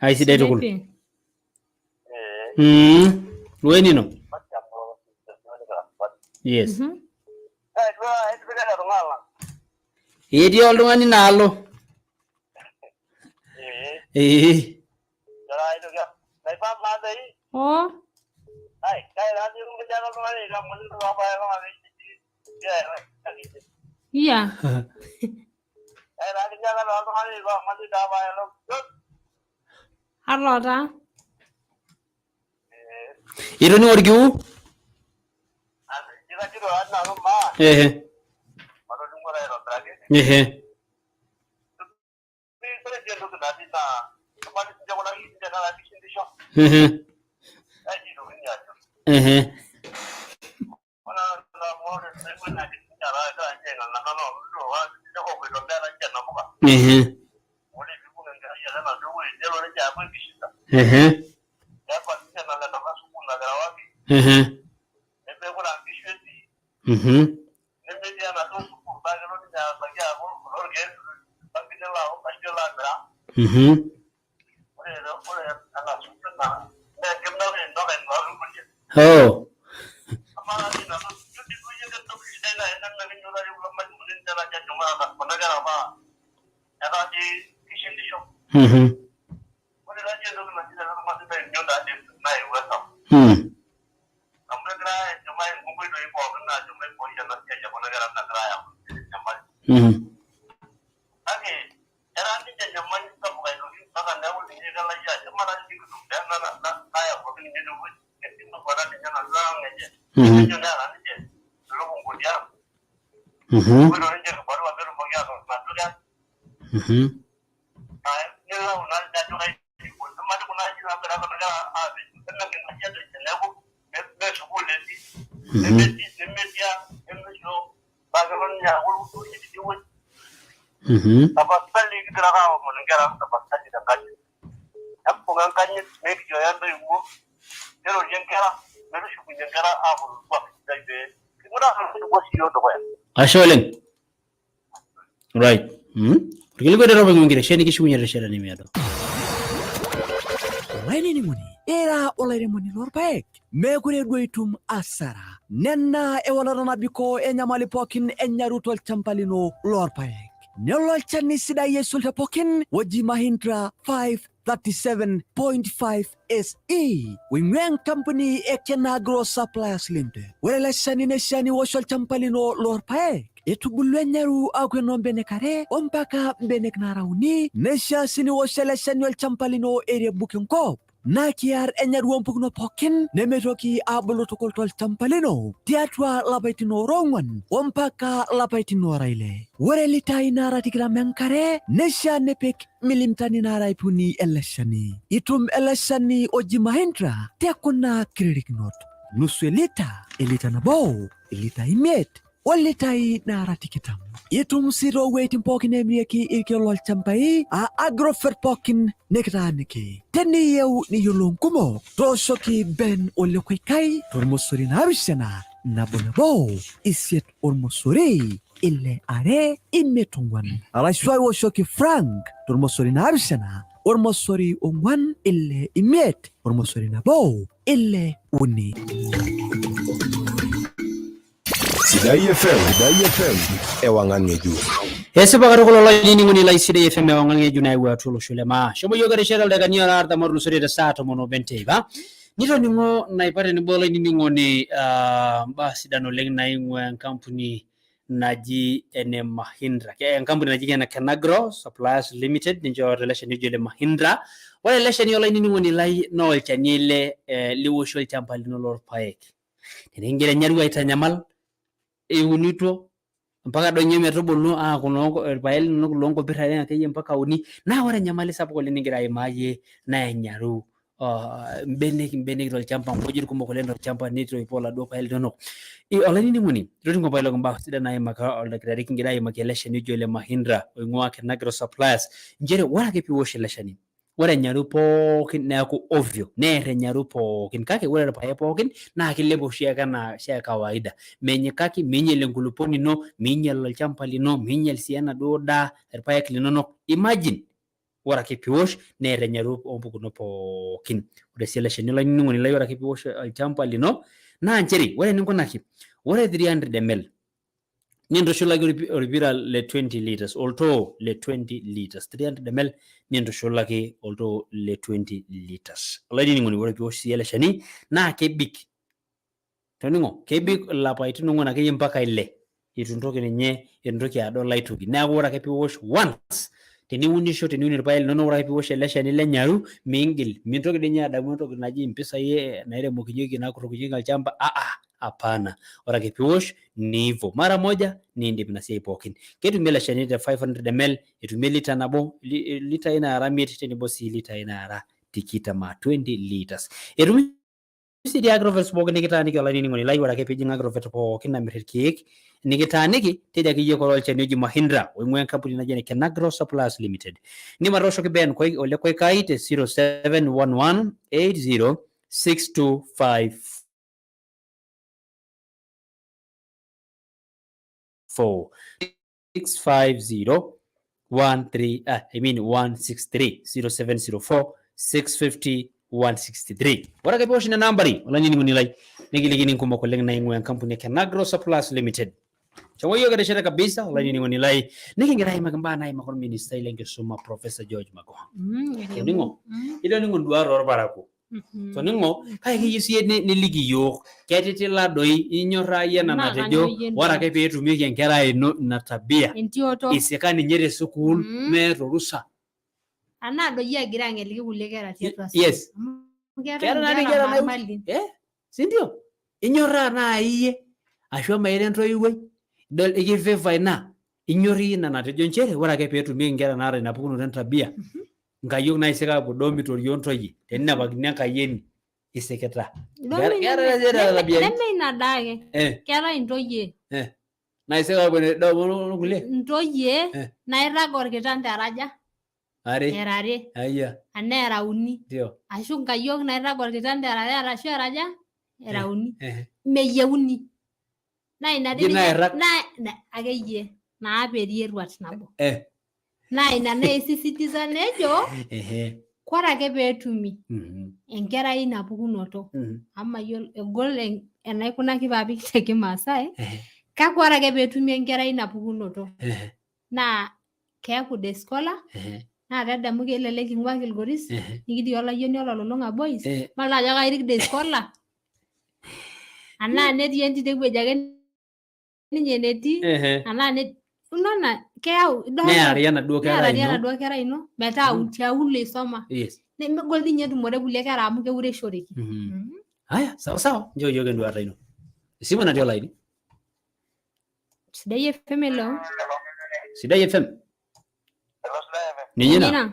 Speaker 14: Aisidai tukul. Oi nino. Yes. Etii oltung'ani naalo. Ee.
Speaker 15: Oo. Iya. Alo taa.
Speaker 14: Itoning'o orkiu? Ehe. Ehe. Ehe. Ehe. Ehe. Ehe. Ehe. Oh. Ashe oleng. Right. Orkilikuai dorrop oing'ua enkitesheni kishukunye terishata nemiado.
Speaker 4: Olainining'oni, ira olairemoni lorpaek, meekure duo itum asara. Nena ewalata nabikoo enyamali pookin enyaru tolchamba lino lorpaek. Nelo olchani sidai aisul te pookin oji Mahindra 537.5 SE oing'ua enkampuni e Kenagro Suppliers Limited. Ore ele shani neishaa niwosh olchamba lino lorpaek etubulua enyaru aaku enoo mbenek are ompaka mbenek naara uni. Neishaa sii niwosh ele shani olchamba lino erebuk enkop naa kiar enyaru oompukunot pookin nemeitoki aabulu tukul tolchamba lino tiatua lapaitin oora ong'wan ompaka lapaitin oora ile. Ore litai naara tikitam enkare neishaa nipik milimtani naara ip uni ele shani. Itum ele shani oji Mahindra te kuna kiririkinot, nusu elita, elita nabo, ilita imiet. Olitai naara tikitam. Itum sii toowueitin pookin neemirieki irkeek lolchambai aa Agrovet pookin nikitaaniki. Teniyieu niyiolou nkumok, tooshoki Ben Ole Koikai tormosori naapishana nabo nabo isiet ormosori ile are imiet ong'uan arashu aiwoshoki Frank tormosori naapishana ormosori ong'uan ile imiet ormosori nabo ile uni.
Speaker 2: Sidai FM, Sidai FM, ewang'an ng'ejuk.
Speaker 14: Esipa katukul olainining'oni lai Sidai FM ewang'an ng'ejuk nayawua atua olosho le maa. Shomo yiok erishata ildakikani ora artam otulusoitie te saa tomon obo enteipa. Nitoning'o naipa tenebo olainining'oni mbaa sidan oleng naing'ua enkampuni naji ene Mahindra. Enkampuni naji ene Kenagro Suppliers Limited ninche oota ele shani oji ole Mahindra. Ore ele shani olainining'oni lai naa olchani ele liwoshie olchamba lino lorpaek. Tenikingira enyaru aitanyamal iunito mpaka doi ninye metubulu aaku noo irpaek linonok loonkopir are akeyie mpaka uni naa ore enyamali sapuk oleng nigira aimaa iyie naa enyaru imbenek imbenek tolchamba nkujit kumok oleng tolchamba nitoipo iladuo paek linonok. Olainining'oni toningo apailong imbaa sidan naimaka oldakitari kingira aimaki ele shani oji ole Mahindra oing'ua Kenagro Suppliers nchere ore ake piwosh ele shani ore enyaru pookin neeku ovyo neer enyaru pookin kake ore irpaek pookin naa kilep oshiake anaa shia kawaida menyikaki miinyel enkulupuoni ino miinyel olchamba lino miinyel sii enaduo daa irpaek linonok imagine ore ake piwosh neer enyaru oompukunot pookin ore sii ele shani olainining'oni lai ore ake piwosh olchamba lino naa nchere ore eninkunaki ore 300 ml nintushulaki orpira le 20 liters oltoo le 20 liters 300 ml nintushulaki oltoo le 20 liters olainining'oni ore piwosh sii ele shani naa kebik toning'o kebik ilapaitin ong'uan akeyie mpaka ile itu intoki ninye itu intoki adol aitoki neeku ore ake piwosh once teniunisho teniun irpaek linonok ore ake piwosh ele shani le nyaru miingil mintoki dii ninye adamu entoki naji impisai nairemokinyeki nakurokinyeki olchamba aa hapana ore ake piwosh ni hivyo mara moja niindip ina siai pookin ketumi ele shani te 500 ml etumi lita nabo litai naara imiet tenebo sii litai naara tikitam aa 20 liters etumi sii te Agrovet pookin nikitaaniki olainining'oni lai ore ake piijing Agrovet pookin namir irkeek nikitaaniki tejo akeyie kore olchani oji Mahindra oing'ua enkampuni naji ene Kenagro Suppliers Limited indim atooshoki Ben Koi ole Koikai te 0711 80 6254 650 13 I mean 163 0704 650 163 ore ake piwosh nena ambari olainining'oni lai nikilikini nkumok oleng naing'ua enkampuni e Kenagro Suppliers Limited shomo yiok erishata kabisa olainining'oni lai nikingira aimaki imbaa naimaka orministai lenkisuma Professor George Magoha toning'o itoning'o nduat orparakuo toning'o kake keyieu siiyie niliki iyiook ketitila doi inyorraa iyie ena
Speaker 15: Naa
Speaker 14: natejo
Speaker 15: kanyor iyie
Speaker 14: ore ake pee etumieki enkerai ino ina tabia
Speaker 15: Entioto.
Speaker 14: isika ninye te sukuul meeta orusa
Speaker 15: Anaa doi egira ang'eliki kulie kera tiatua sukuul.
Speaker 14: Yes.
Speaker 15: Amu keetae
Speaker 14: Keeta naadii
Speaker 15: inkera
Speaker 14: inkera nai-
Speaker 15: marmalin.
Speaker 14: Sindio? Inyorraa naai iyie ashu ama ira entoiwuoi idol ikifavour ina inyor iyie ina natejo nchere ore ake pee etumieki inkera naata ina pukunoto entabia nkayiok naisika aapuo dormitory oontoyie teninepakini enkayieni isikita.
Speaker 15: Neme-
Speaker 14: Keeta sii nena tabiani.
Speaker 15: neme ina daake. Keetae intoyie.
Speaker 14: Naisika aapuo dorm onkulie.
Speaker 15: Intoyie nairrag orkitanda eraja.
Speaker 14: Are.
Speaker 15: Era are.
Speaker 14: Ayia.
Speaker 15: Anaa era uni.
Speaker 14: Ndio.
Speaker 15: Ashu nkayiok nairrag orkitanda era are arashu eraja era uni. Meyieuni. Naa ina
Speaker 14: Ji nairrag.
Speaker 15: naa akeyie naaperi eruat nabo. Naa ina naisisitiza nejo kore ake peetumi enkerai ina pukunoto amu mayiolo egol enaikunaki paapik te kimaasai kake ore ake peetumi enkerai ina pukunoto naa keeku day scholar naa tadamu kelelek ing'ua Kilgoris nikitii olayioni ololulung'a boys malo ajo kairik day scholar anaa netii entito ewueji ake ninye enetii anaa unaona keyau idol
Speaker 14: Neari enaduo kerai
Speaker 15: nearari
Speaker 14: ino.
Speaker 15: enaduo kerai ino metaa tiaulo isoma nemegol dii ninye etumore kulie kera amu keureshoreki.
Speaker 14: Haya, sawa sawa, njoo yiok enduata ino. Esimu natii olaini.
Speaker 15: Sidai FM elo.
Speaker 14: Sidai FM. Ninye ina.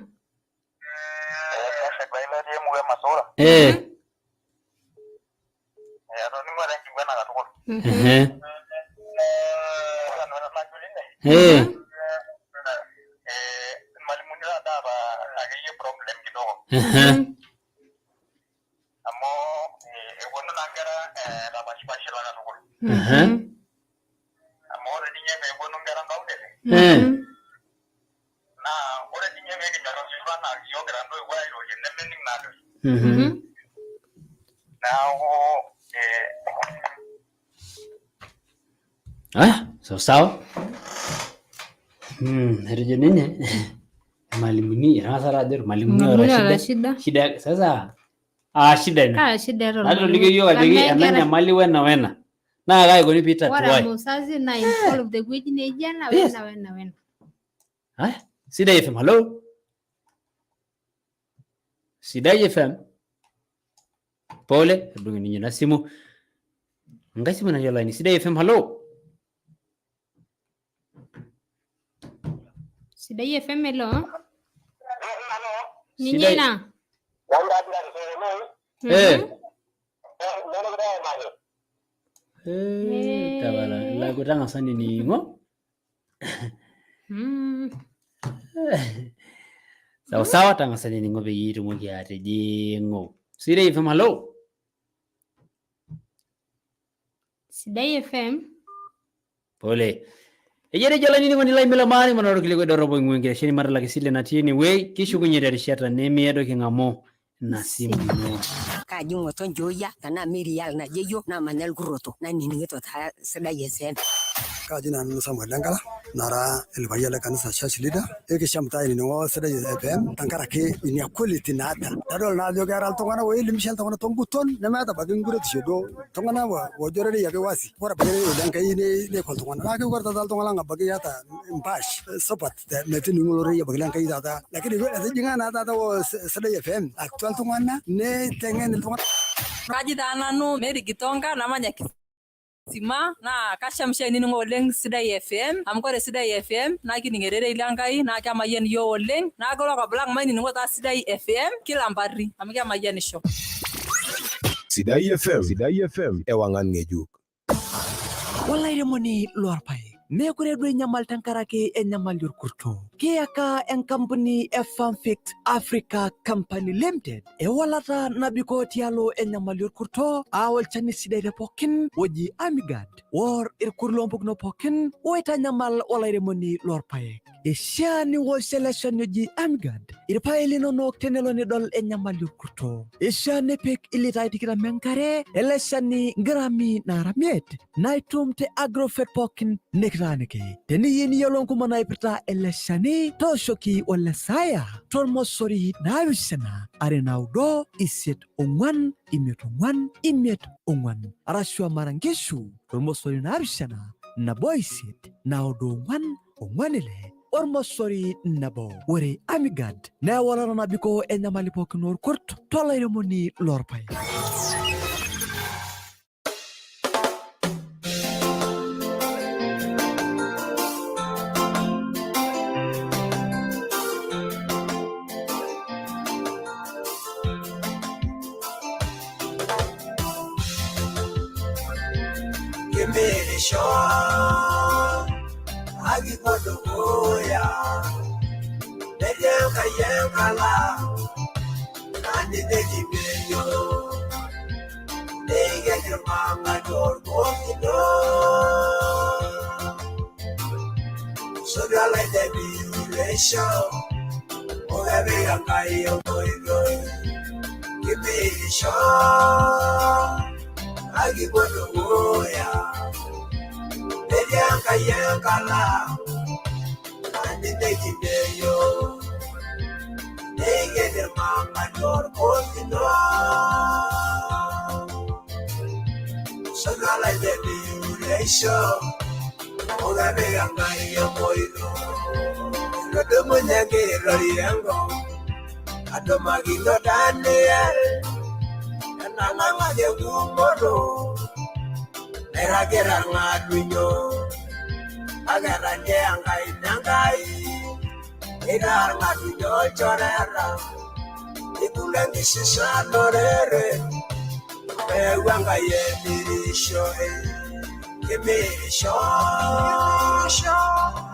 Speaker 14: Aya, sawa sawa. Etejo ninye irmalimuni, etang'asa taa ajo irmalimuni
Speaker 15: Irmalimuni
Speaker 14: oota
Speaker 15: oota
Speaker 14: shida.
Speaker 15: shida.
Speaker 14: Shida sasa shida ina.
Speaker 15: Kaa shida eeta
Speaker 14: Natolikio
Speaker 15: ormalimui?
Speaker 14: yiok ajoki
Speaker 15: Amaa
Speaker 14: ena
Speaker 15: enkerai-
Speaker 14: nyamali wena wena. Naa kai ikoni
Speaker 15: Ore
Speaker 14: piitatuai.
Speaker 15: mzazi naa involved ewueji neija ena
Speaker 14: Yes.
Speaker 15: wena wena wena.
Speaker 14: Aya, Sidai FM, hello. Sidai FM. Pole, etudung'e ninye ina simu. Enkae simu natii olaini. Sidai FM, hello.
Speaker 15: Sidai FM elo. Ninye
Speaker 14: Sidai.
Speaker 15: ina.
Speaker 14: Eh. Tabala, laku tang'asa nining'o. Sawa sawa, tang'asa nining'o peyie itumoki atijing'u. Sidai FM, hello.
Speaker 15: Sidai FM.
Speaker 14: Pole. Ejo etejo olainining'oni lai melo maani manoro orkilikuai dorrop oing'ua enkitesheni matalak esile natii enewueji kishukunye terishata nemiado king'amu ina simu ino.
Speaker 18: Kaji ng'oto nchooyia tenaa Mirial naje namanya Ilkurroto nanining'ito taa Sidai FM.
Speaker 19: Kaji nanu Samuel Lenkala nara ilpayian le kanisa church leader ekisham taa ainining'o Sidai FM tenkaraki ina quality naata tadol naa ajo kera iltung'anak oelimisha iltung'anak tonguton nemeeta abaiki nkuretisho duo iltung'anak oojo rorei ake wazi ore abaiki rorei le Enkai neiko iltung'anak naa ore taata iltung'anak lang abaiki ata empaash supat metining'o ororei abaiki le Enkai taata lakini etijing'a naa taata Sidai FM atua iltung'anak neiteng'en iltung'anak.
Speaker 20: Kaji taa nanu Mary Gitonga namanya Kisima naa kasham oshi ainining'o oleng Sidai FM amu kore Sidai FM naa kining ererei le Nkai naa kemayian iyiook oleng naa kore lang mainining'o taa Sidai FM kila mpari amu kemayianisho.
Speaker 2: Sidai FM, Sidai FM, ewang'an ng'ejuk.
Speaker 4: Olairemoni loorpaek, meekure duo inyamal tenkaraki enyamali orkurto. Kiyaka enkampuni e Farmfix Africa Company Limited ewalata nabikoo tialo enyamali orkurto aa olchani sidai te pookin oji Amigard oor irkurt loompukunot pookin oitanyamal olairemoni loorpaek. Eishaa niwosh ele shani oji Amigard irpaek linonok tenelo nidol enyamali orkurto. Eishaa nipik ilitai 20 enkare ele shani ngrami naara 5 naitum te Agrovet pookin nikitaaniki. Teniyieu niyiolou nkumok naipirta ele shani tooshoki ole Saaya tormosori 7 2 9 8 4 5 4 5 4 arashu amara nkishu tormosori 7 1 8 9 4 4 6 ormosori 1. Ore Amigard naa ewalata nabikoo enyamali pookin orkurt tolairemoni loorpaek.
Speaker 21: Kimirisho akipuo dukuya netii Enkai enkala naninikimeyo niken irmang'ati orkokino sotua laitemiuresho okepik Enkai enkoitoi kimirisho akipuo dukuya netii Enkai enkala naninikimeyo niken irmang'ati orkokino sotua laitemiuresho okepik Enkai enkoitoi Etudumunye kirorie enkop adumakino Daniel enanang'aki engumoto nairagita irng'atunyo kake etanyie enkaina Enkai eitaa irng'atunyo ilchoreta ibulu enkisisa lorere peyau Enkai emirisho. Kimirisho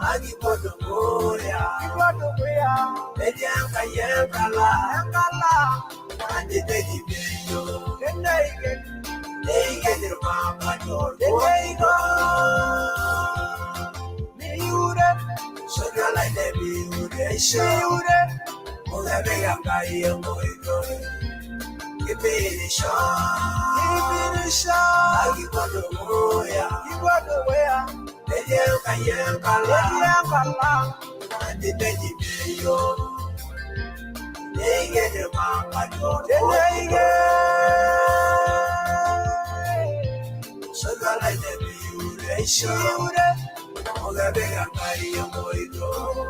Speaker 21: Akipuo dukuya Etii Enkai enkala Aniteji peyo Neiken irmang'ati orkoito Sotua lai le miureisho Mukepik Enkai enkoitoi Kimirisho Akipuo dukuya Etii Enkai enkala Aniteji peyo Neiken irmang'ati orkoito Sotua lai le miureisho Mukepik Enkai enkoitoi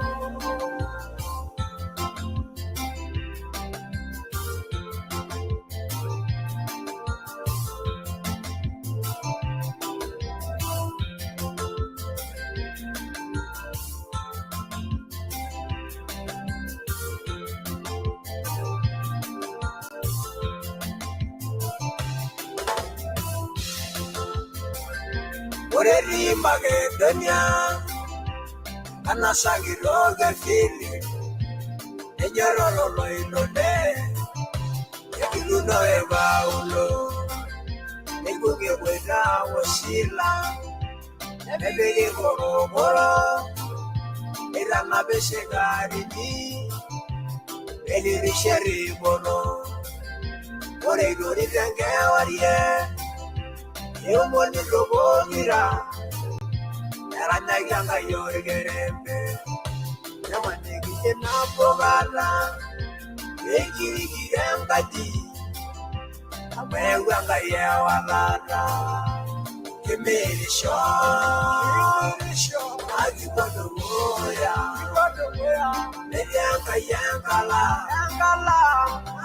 Speaker 21: Ore etii Makedonia anasaki toorkefili nenyororo oloilone ekituno e Paulo neibung'i eboita o Sila nepiki korokoro neitanapi sikarini netirishe eripoto ore eitorito enkewarie eomonito pokira eranyaki Enkai orkerembe nemanikini nabo kata peekirikiri enkaji amu eewuo Enkai ewalata kimirisho akipuo dukuya metii Enkai enkala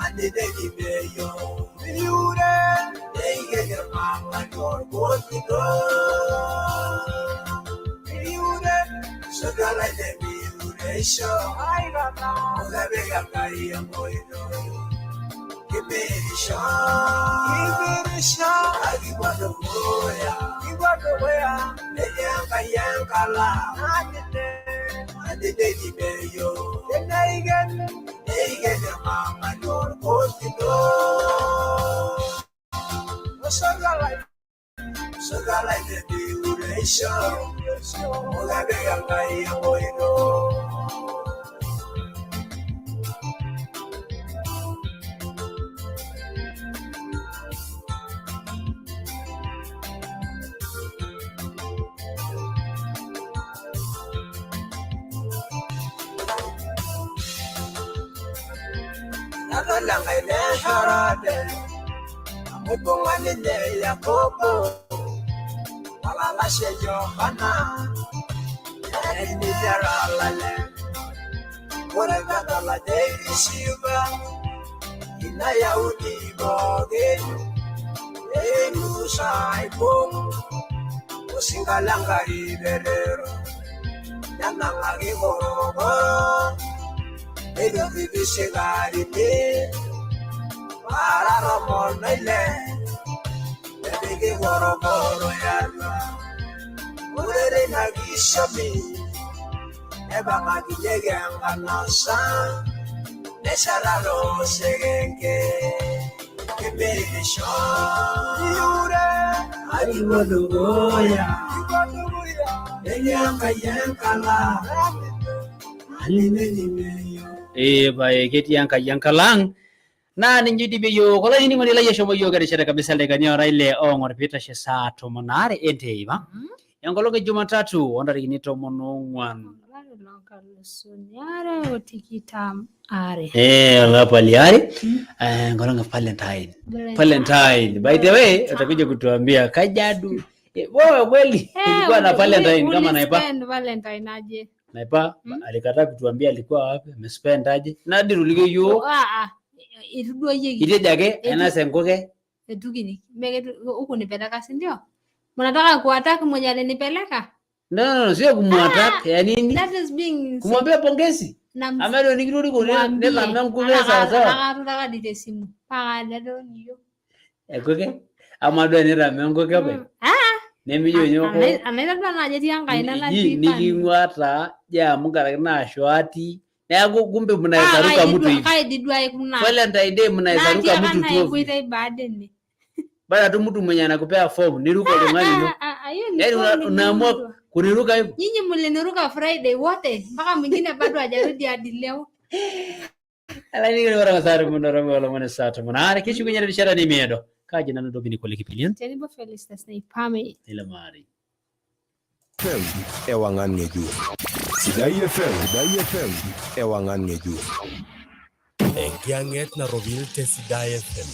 Speaker 21: aniteji peyo neiken irmang'ati orkotito sotua lai le miureisho mukepik Enkai enkoitoi kimirisho akipuo dukuya metii Enkai enkala aniteji peyo neiken irmang'ati orkotito sotua lai le miureisho mukepik Enkai enkoitoi Nadol Enkai le Herode amu ibung'a ninye Yakobo olalashe Yohana nitera olale ore peedol ajo eitishipa ina Yaudi pookin eimusa aibung osinka lenkai Petero nenang'aki korokoro neitopipi sikarini para 16 nepiki korokoro yatua ore teina kishomi nepang'akinyeki enkanasa nesheta toosekenke kimirisho akipuo dukuya etii Enkai enkala aninimeyo
Speaker 14: Pae ketii Enkai enkala ang naa ninye idimie yiok olainining'oni lai eshomo yiok erishata kabisa ildakikani ora ile oong'or piitashe saa 12 enteipa enkolong e Jumatatu oontarikini 14
Speaker 15: Olari loonkalusuni are o tikitam aare.
Speaker 14: Olapa liare enkolong e Valentine. Valentine. By the way, utakuja kutuambia Kajiado wewe kweli ulikuwa na Valentine kama Naipa?
Speaker 15: Ulispend Valentine aje?
Speaker 14: Naipa alikataa kutuambia alikuwa wapi, amespend aje. Nadi tulikio yiok
Speaker 15: Ah, ah, itu duo yie
Speaker 14: itejo ake ainasa enkuke
Speaker 15: Etukini. Hukunipeleka si ndio? Mnataka kuattack mwenye alinipeleka?
Speaker 14: No, no, no, sio kumwattack ya nini?
Speaker 15: That is being
Speaker 14: Kumwambia pongezi. Ama leo nikitoriko nelama enkuke sawa sawa.
Speaker 15: Nakatutaka dii tesimu. Paa kadol niyo.
Speaker 14: Enkuke? Ama duo enitama enkuke openy?
Speaker 15: Ah,
Speaker 14: Nemijo nyoko.
Speaker 15: Anaitadua naa ajo etii enkaina natii kando.
Speaker 14: Niking'ua taa je amu nkaraki naasho atii. Neeku kumbe mnaweza mtu hivi.
Speaker 15: Kaidi duo aikuna.
Speaker 14: Valentine Day mnaweza ruka
Speaker 15: Naatiaka
Speaker 14: mtu
Speaker 15: naa
Speaker 14: tu ovyo.
Speaker 15: epoitai baada ene.
Speaker 14: Baada tu mtu mwenye anakupea form niruka oltung'ani no.
Speaker 15: Hiyo ni
Speaker 14: Yaani
Speaker 15: form
Speaker 14: unaamua
Speaker 15: niliundwa.
Speaker 14: kuniruka hivyo.
Speaker 15: Nyinyi mliniruka Friday wote mpaka mwingine bado hajarudi hadi leo.
Speaker 14: Olainining'oni ore saa tomon orobo olomoni saa tomon aare keshukunye erishata nemeedo. Kaji nanu Dominic Ole Kipilian.
Speaker 15: Tenebo Felistus Naipame.
Speaker 14: Ilamari.
Speaker 2: FM ewangan ng'ejuk. Sidai FM, Sidai FM ewangan ng'ejuk.
Speaker 16: Enkiyang'et narropil te Sidai FM.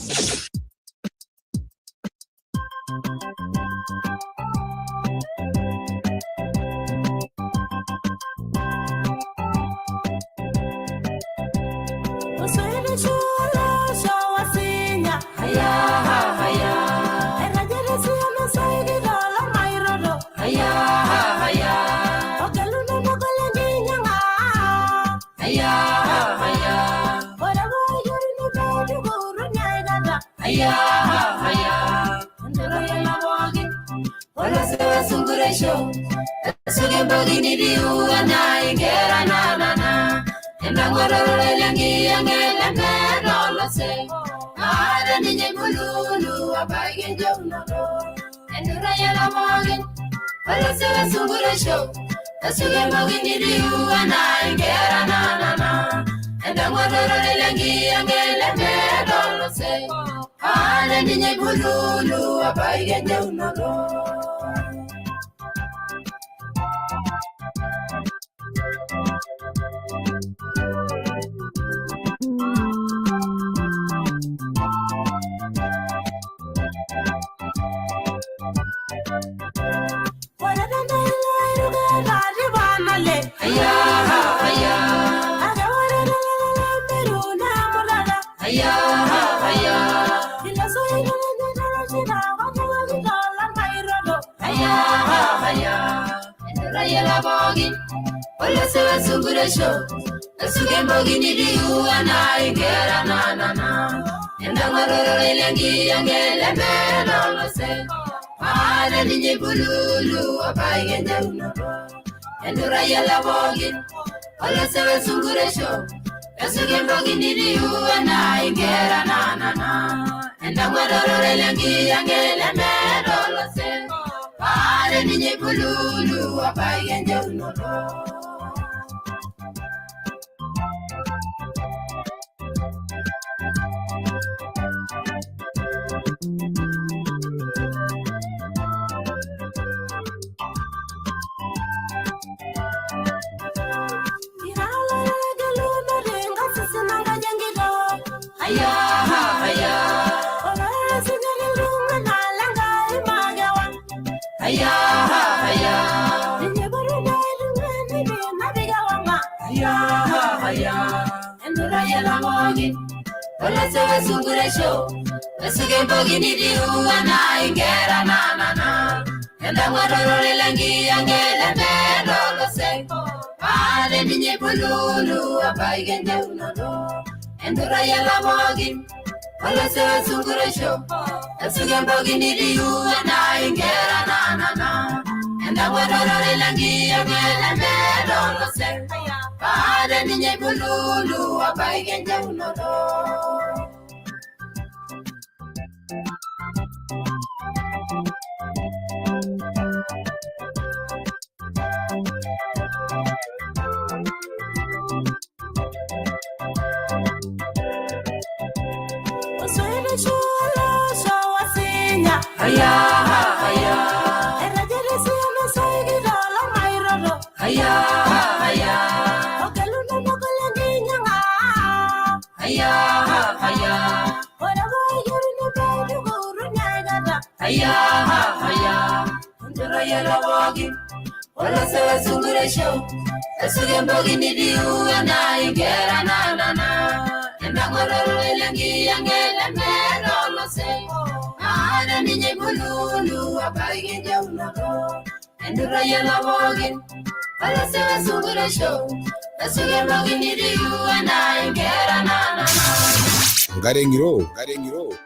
Speaker 16: Enkare ng'iro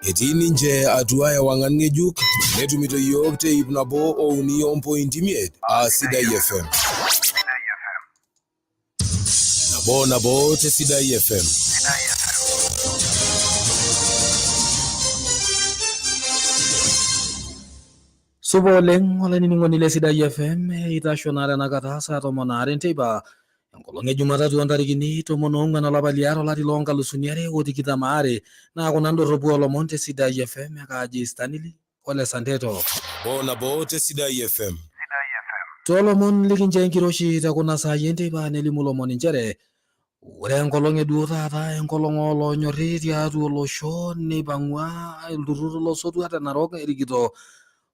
Speaker 16: etii ninche atua ewang'an ng'ejuk netumito iyiook te ip nabo o uni ompointi imiet aa Sidai FM. Nabo nabo te Sidai FM.
Speaker 1: Supa oleng olainining'oni le Sidai FM, eitasho naa tenakata saa tomon aare enteipa enkolong e Jumatatu ontarikini 14 olapa liare olari loo nkalusuni are o tikitam aare. Naa kuna ndorropu oolomon te Sidai FM ekaaji Stanley ole Santeto.
Speaker 16: Nabo nabo te Sidai FM.
Speaker 1: Toolomon likinchoo enkiroshi te kuna saai enteipa nelimu lomon inchere ore enkolong e duo taata enkolong ooloonyorri tiatua olosho neipang'ua olturrur losotua te Narok erikito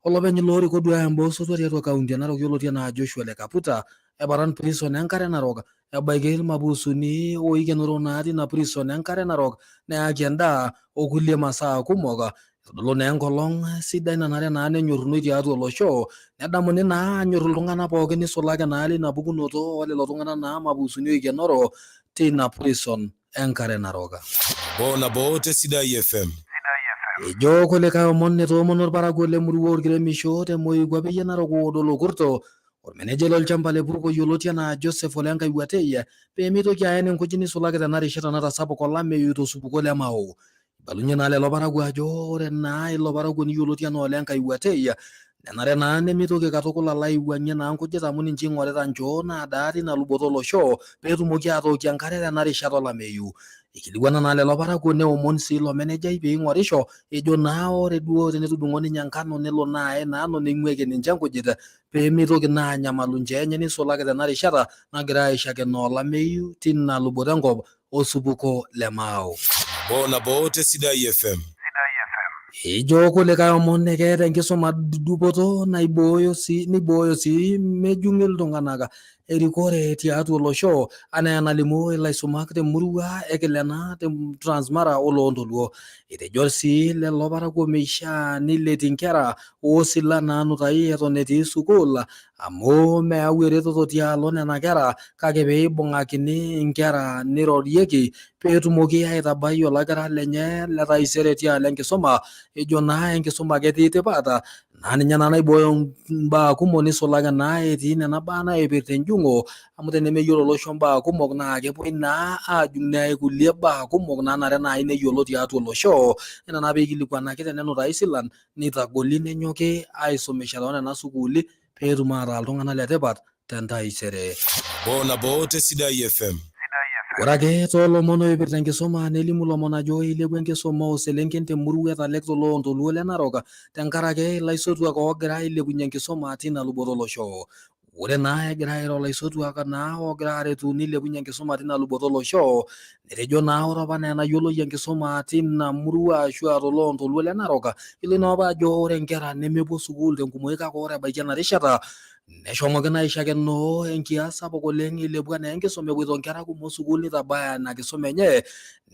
Speaker 1: olopeny looriko duaya imbaa osotua tiatua kaunti e Narok yioloti anaa Joshua Le Kaputa eparan prison enkare Narok ebaiki ilmapuusuni oikenoro naa tina prison enkare Narok neyaki endaa o kulie masaa kumok. Itodolu naa enkolong sidai nanare naa nenyorrunoi tiatua olosho nedamuni naa aanyorru iltung'anak pookin nisulaki naa leina pukunoto o lelo tung'anak naa mapuusuni oikenoro teina prison enkare Narok.
Speaker 16: Nabo nabo te Sidai FM.
Speaker 1: Ejo kulikae omon etoomono ilparakuo le murua olkiremisho te moikuape e Narok oodo Lokurto olmenejai lolchamba le Purko yioloti anaa Joseph Ole Nkaiwuatei pee meitoki aen inkujit neisulaki tena rishata natasapuka olameyu tosupuko le Mao. Eibalunye naa lelo parakuo ajo ore naa ilo parakuoni yioloti anaa Ole Nkaiwuatei nenare naa nemeitoki katukul alo aiwuang'ie naa nkujit amu ninche eing'orita nchoo naadaa tina luboto olosho pee etumoki aatookie enkare tena rishata olameyu. Eikilikuana naa lelo parakuo neomon sii ilo menejai pee eing'orisho ejo naa ore duo tenetudung'o ninye enkano nelo naa aya ina ano neing'ueiki ninche nkujit pee meitoki naa anyamalu nchoo enye neisulaki tena rishata nagira aishakenoo olameyu tina luboto enkop osupuko le Mao.
Speaker 16: Nabo nabo te Sidai FM.
Speaker 1: Ejo kulikae omon ekeeta enkisuma dupoto naibooyo sii neibooyo sii mejung'i iltung'anak erikore tiatua olosho anaa enalimu ilaisumak te murua e Kilena te Transmara o loontoluo. Etejo sii lelo parakuo meishaa neileti inkera oosilan naanutai eton etii sukuul amu meyau eretoto tialo nena kera kake pee eibung'akini inkera neirorieki pee etumoki aitabai olakira lenye le taisere tialo enkisuma ejo naa enkisuma ketii tipat naa ninye naa naibooyo imbaa kumok neisulaki naa etii nena baa naipirta enjung'o amu tenemeyiolo olosho imbaa kumok naa kepuoi naa aajung neyai kulie baa kumok naanare naaji neyiolo tiatua olosho. Ina naa peikilikuanaki tenenutai isilan neitagoli nenyoki aisumisha too nena sukuuli pee etum ataa iltung'anak le tipat tentaisere.
Speaker 16: Nabo nabo te Sidai FM.
Speaker 1: Ore ake too lomon oipirta enkisuma nelimu lomon ajo eilepua enkisuma oo selenken te murua e Talek to loontoluo le Narok tenkaraki ilaisotuak oogira ailepunye enkisuma tina luboto olosho. Ore naa egira airo ilaisotuak naa oogira aretu neilepunye enkisuma tina luboto olosho, netejo naa ore apa anaa enayioloi enkisuma tina murua ashu aa toloontoluo le Narok, yioloi naa apa ajo ore inkera nemepuo sukuul tenkumoi kake ore ebaiki ena rishata neshomoki naa aishakenoo enkias sapuk oleng eilepua naa enkisuma epuoito inkera kumok sukuul neitabaya ina kisuma enye.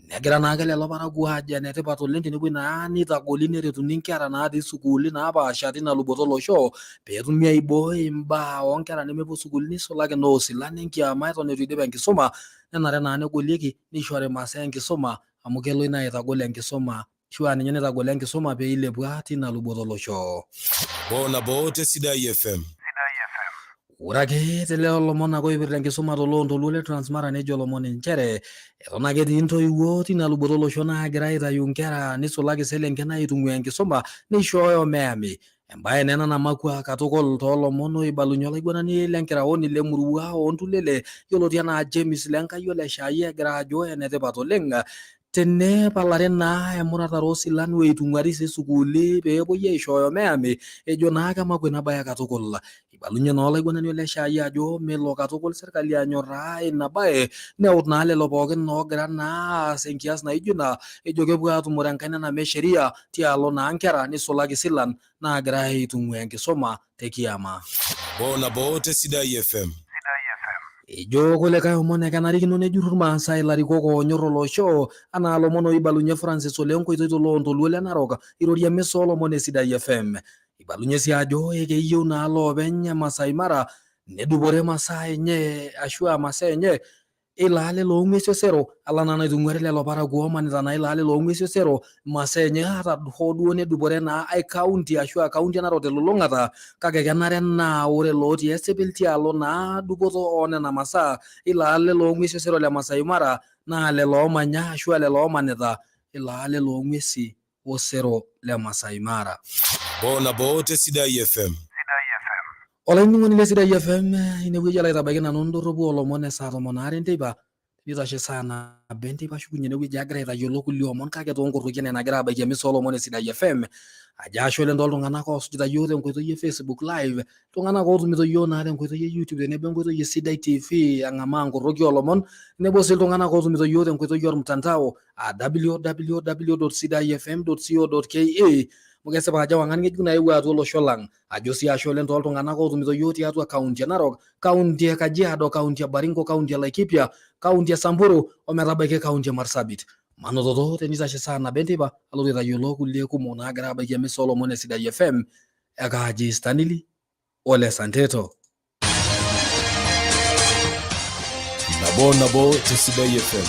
Speaker 1: Negira naake lelo parakuo aajo enetipat oleng tenepuoi naa neitagoli neretuni inkera natii sukuuli napaasha tina luboto olosho peetumi aibooi imbaa oonkera nemepuo sukuuli neisulaki noosilan enkiama eton eitu eidip enkisuma nenare naa negolieki neishori masaa enkisuma amu kelo ina aitagol enkisuma ashu aa ninye naitagolo enkisuma pee eilepua tina luboto olosho.
Speaker 16: Nabo nabo te Sidai FM.
Speaker 1: Ore ake telelo lomon ake oipirta enkisuma toloontoluo le Transmara nejo olomoni nchere eton ake etii intoiwuo tina luboto olosho naagira aitayu inkera neisulaki iselenken aitung'uaa enkisuma neishooyo meyami. Embae naa ena namakua katukul toolomon oibalunye olaiguanani le nkiraoni le murua oo Ntulele yioloti anaa James Lenkai Ole Shaai egira ajo enetipat oleng tenepalari naa emuratare oosilan weitung'uari sii sukuuli pee epuoi aishooyo meyami ejo naa kemakua ina bae katukul. Eibalunye naa olaiguanani Ole Shaai ajo melo katukul serkali anyorraa ina bae neut naa lelo pookin oogira naa aas enkias naijo ina ejo kepuo aatumore enkaina name e sheria tialo naa nkera neisulaki isilan naagira aitung'uaa enkisuma te kiama.
Speaker 16: Nabo nabo te Sidai FM.
Speaker 1: Ejo kulikae omon ekenarikino nejurru Irmaasai ilarikok oonyor olosho anaa lomon oibalunye Francis Ole Nkoitoi toloontoluo le Narok eirorie emisa oolomon e Sidai FM. Eibalunye sii ajo ekeyieu naa loopeny e Maasai Mara nedupore masaa enye ashu aa masaa enye. ilo ale loong'uesi osero ala naa naitung'uari lelo parakuo oomanita naa ilo ale loong'uesi osero masaa enye ata hoo duo nedupore naa ai kaunti ashu a kaunti e Narok telulung'ata kake kenare naa ore lootii esipil tialo naa dupoto oonena masaa ilo ale loong'uesi osero le Masai Mara naa lelo oomanya ashu a lelo oomanita ilo ale loong'uesi osero le Masai Mara.
Speaker 16: Nabo nabo te Sidai FM.
Speaker 1: Olainining'oni le Sidai FM, inewueji alo aitabaiki nanu ndorropu oolomon e saa 12 enteipa, nitashe saa 1 enteipa ashukunye enewueji agira aitayiolo kulie omon kake toonkorroki enaa enagira abaiki emisa oolomon e Sidai FM. Ajo ashe oleng tooltung'anak oosujita iyiook tenkoitoi e Facebook live, iltung'anak ootumito iyiook naa tenkoitoi e YouTube tenebo enkoitoi e Sidai TV eng'amaa nkorroki oolomon, tenebo sii iltung'anak ootumito iyiook tenkoitoi ormtandao aa www.sidaifm.co.ke amu kesipa ajo ewang'an ng'ejuk naewuo atua olosho lang. Ajo sii ashe oleng tooltung'anak ootumito iyiook tiatua kaunti e Narok, kaunti e Kajiado, kaunti e Baringo, kaunti e Laikipia, kaunti e Samburu ometabaiki kaunti e Marsabit. Manototo tenitashe saa 1 enteipa alotu aitayiolo kulie kumok naagira abaiki emisa oolomon e Sidai FM ekaaji Stanley Ole Santeto.
Speaker 16: Nabo nabo te Sidai FM.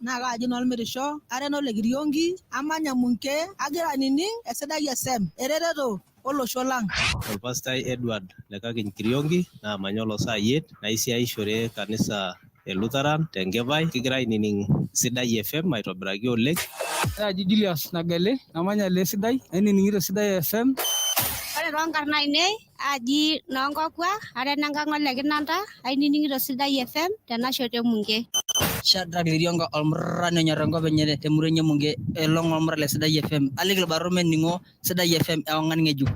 Speaker 5: Naa kaaji nolmirisho, ara eno Lekiriongi, amanya Munke, agira anining esidai SM, eretoto olosho lang.
Speaker 22: Olpastai Edward Lekakiny Kiriongi naamanya Olosayiet naisiaishore kanisa e Lutheran Tenkepai. Kigira ainining Sidai FM aitobiraki oleng.
Speaker 23: Aji Julius Nagele, namanya le Sidai, nainining'ito Sidai FM.
Speaker 24: Ore toonkarn ainei aji noonkokua, ara enenkang ole Kinanta, ainining'ito Sidai FM tenashoto e Munke.
Speaker 25: Shadrack Liriongo olmurrani onyor enkop enye temurua enye Munke elong olmurra le Sidai FM. Aliki ilbarnot mening'o Sidai FM ewang'an ng'ejuk.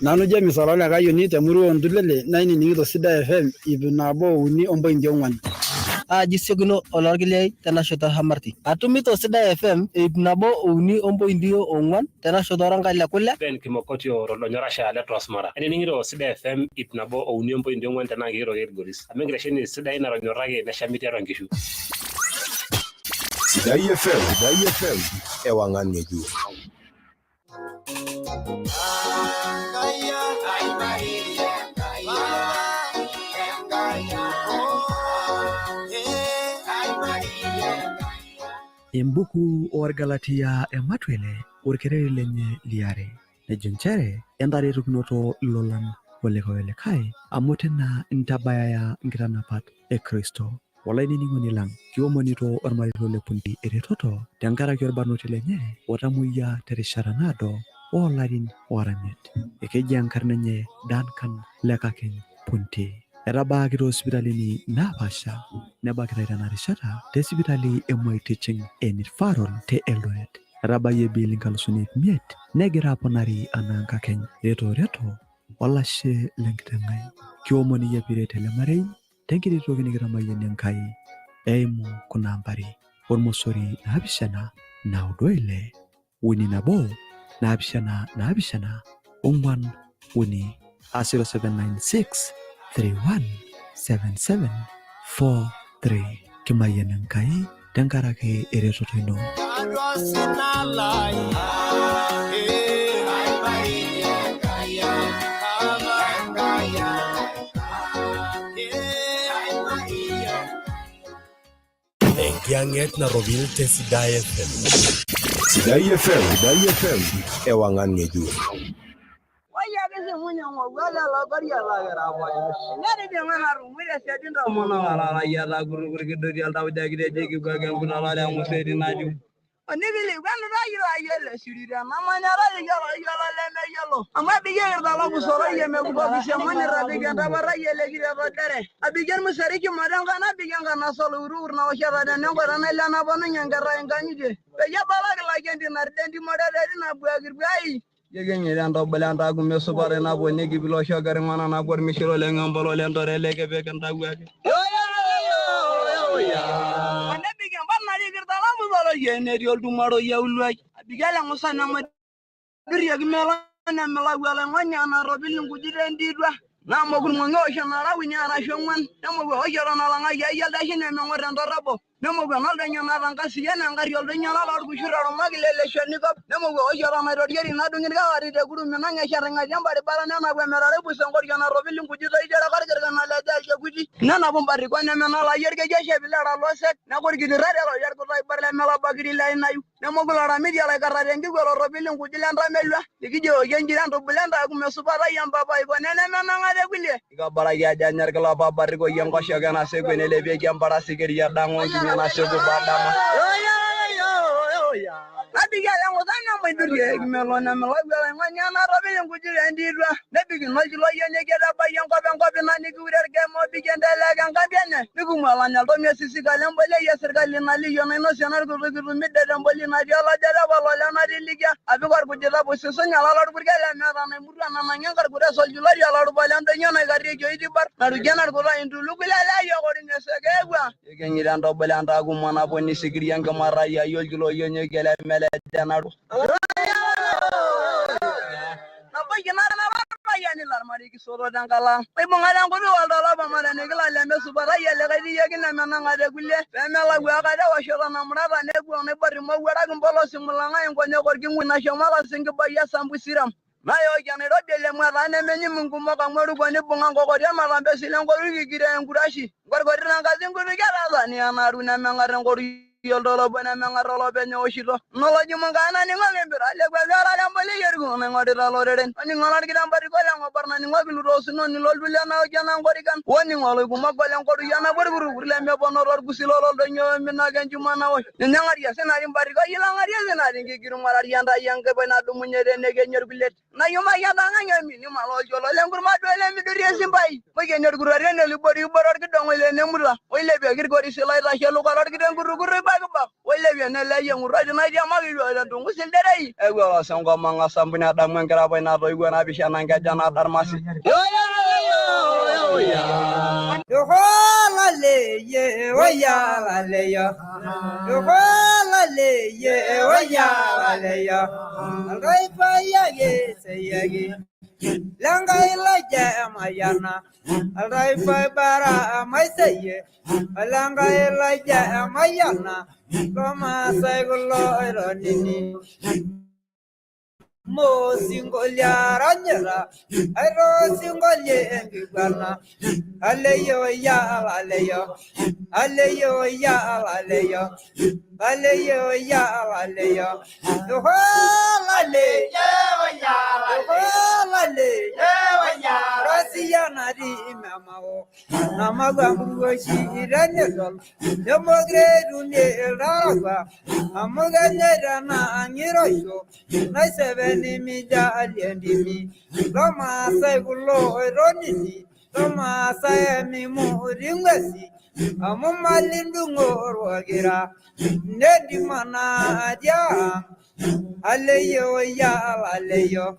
Speaker 13: Nanu James Olale Kayioni temurua Ontulele nainining'ito Sidai FM 103.4.
Speaker 12: Aaji Siokino Olorkiliai tenashoto Hamarti. Atumito Sidai FM 103.4 tenashoto Oronkai le Kule.
Speaker 7: Ben Kimokotio Olonyorasha le Transmara. Ainining'ito Sidai FM 103.4 tenaa kiiro Kilgoris. Amu enkitesheni sidai natonyorraki neshami tiatua nkishu.
Speaker 2: Sidai FM, Sidai FM, ewang'an ng'ejuk.
Speaker 4: Embuku oorgalatia ematwele orkereri lenye liare nejo nchere entaretokinoto ilolan olikae olikae amu tina intabayaya nkitanapat e Kristo. Olainining'oni lang kiomonito ormarito le Punti eretoto tenkaraki orbarnoti lenye otamoyia terishata naado oolarin ooramiet. Ekeji enkarna enye Duncan Lekakeny Punti. Etabaaki toosipitalini naapaasha nebakitai tena rishata te sipitali e Moi Teaching and Referral te Eldoret. Etabayie bill 5,500 negira aponari anaa nkakeny. Reto reto olashe lenkiteng' ai. Kiomon iyie piiret ele marei tenkiti toki nikitamayiana Enkai eimu kuna ambari ormosori 7 9 6 1 7 7 4 3 0796 31 77 43. Kimayian Enkai tenkaraki eretoto ino.
Speaker 2: Enkiyang'et narropil te Sidai FM. Sidai FM, Sidai FM, ewang'an ng'ejuk.
Speaker 3: Onikilikuanu sirira namanyara yiolo yiolo lemeyiolo amu abikie irtalamusoro mekupakishamoni rabiki entaparai elekiretotere abikie irmusariki matenka nabikie enkanasa olourur naoshata tenenkoita nailenaponunye enkerai inkang'itie peyie ebalaki lakendi naride entimorete tinabuaki irpuai yekenyita entobula entakume supat naponiki pilosho kering'wana napo ormishiro leng'empolo lentore lekepek intawuaki onebik embat narik irtalamusoro netii oltumaro yiauluai abik eleng'usa nemadurieki melo nemilau oloing'oni enaropil inkujit entitwa namoku irmong'i oosho nara uni arashu ong'wan nemoku eoshoto nalang'aki ai oldashi nemeng'or entorrobo nemoku enoldonyo naata nkasiyia engarri oldonyo lolorkushur orumaki leleshonikop nemoku eoshoto naitoriori nadung'i irkawari tekurumi nang'esha ring'ati embaribara nenapu emetarepus enkorio naropil inkujit oitereka orkirkana lejo alchekuti nenapu mbarikon nemenalai orkeju eshepilera losek neku orkitirate lojo orkuta oibor lemelabakiri leinayu nemoku loramiti olaikarra tenkikwel oropil inkujit lentamelua likijoki enjira entubula entakume supatai empapai konenemenang'ate kulie ikabaraki ajo anya irkilapa barikoi enkoshoke naseku enelepieki emparasi keria dang'o nkinya naseku badama nabik eleng'usa nemaidurieki melo nemilau oloing'oni enaropil inkujit entitwa nebik inolchilo neketabaki enkop enkop ina nikiure orkema obik entelek enkambi enye nikumwalanya oltomia sisika lembolei esirkali naliyio nainosie enarkutukitumide temboli natii olojo lepala lenatilikia apik orkujita pusisunya lolorpurkel lemeeta naimurua nanang'e enkarkures olchulori olorupa lendonyo naikarrieki oitibar narukie enarkuta intuluku leleayiokorinyesekeewua yekenyita entobula entakumo naponi sikiria enkimarai ai olchilo lemeleja naru nabaiki narapayiani larmariki soto tenkalang maibung'are enkutuk oltolapa marenikila lemesupatai elikaitiyieki nemenang'ate kulie peemelau akata ewoshoto namurata nepuo naibor imowuarak impolosi mulang'ai inkonyek orking'ui nashomo olosinkibai esambu siram nayooki enairobi elemwataa nemenyim inkumok amu eruko nibung'a nkokoti ematambesi lenkoru kikire enkurashi nkorkoti tenkasi nkutukie Tanzania naru nemeng'ar enkoru oltolobo nemeng'ar olopeny eoshito nolojimu nkaana ning'oki empira lekweliara lemboli yerku naing'orita loreren oning'o lorkitambariko leng'obar naning'oki lutosinoni loltulia naoki enankorikan oning'o oloikumok lenkoruya napo orkurukur lemepono torkusi lololdonyo ominaka enchuma naosh ninye ng'aria sinari mbariko yilang'aria sinari nkikirung'arari entai enkipai nadumunye tenekenyi orkulet nayumaki entang'ang eminima lolcholo lenkurma duo lemidurie esimbai moikeni orkurari enelibori ibor orkidong'oi lenemurua oilepieki irkorisi loitashe lukuta lorkiteng' ibakibak oilepie neleyie ng'urati naitiamaki tentungusi ilderei ekwelasa enkomang'a sambu nedamu enkirapai natoiwuo napishana nkeja nadarmasi
Speaker 8: Langai laje mayana, alraipai bara maiseye, langai laje mayana, loma saigulo ironini. Mo singolya ranyera, airo singolye engigwana, aleyo ya aleyo, aleyo ya aleyo, aleyo ya aleyo, ale ale Rasia nari imamao, namagambushi iranedol, demogre dunie raragwa, amuganyerana angiroyo, naisebeni mija aliendimi, loma saigulo eronini, loma saemimu ringwesi, amumalindungo orwagira, nedimana adia. Aleyo ya aleyo,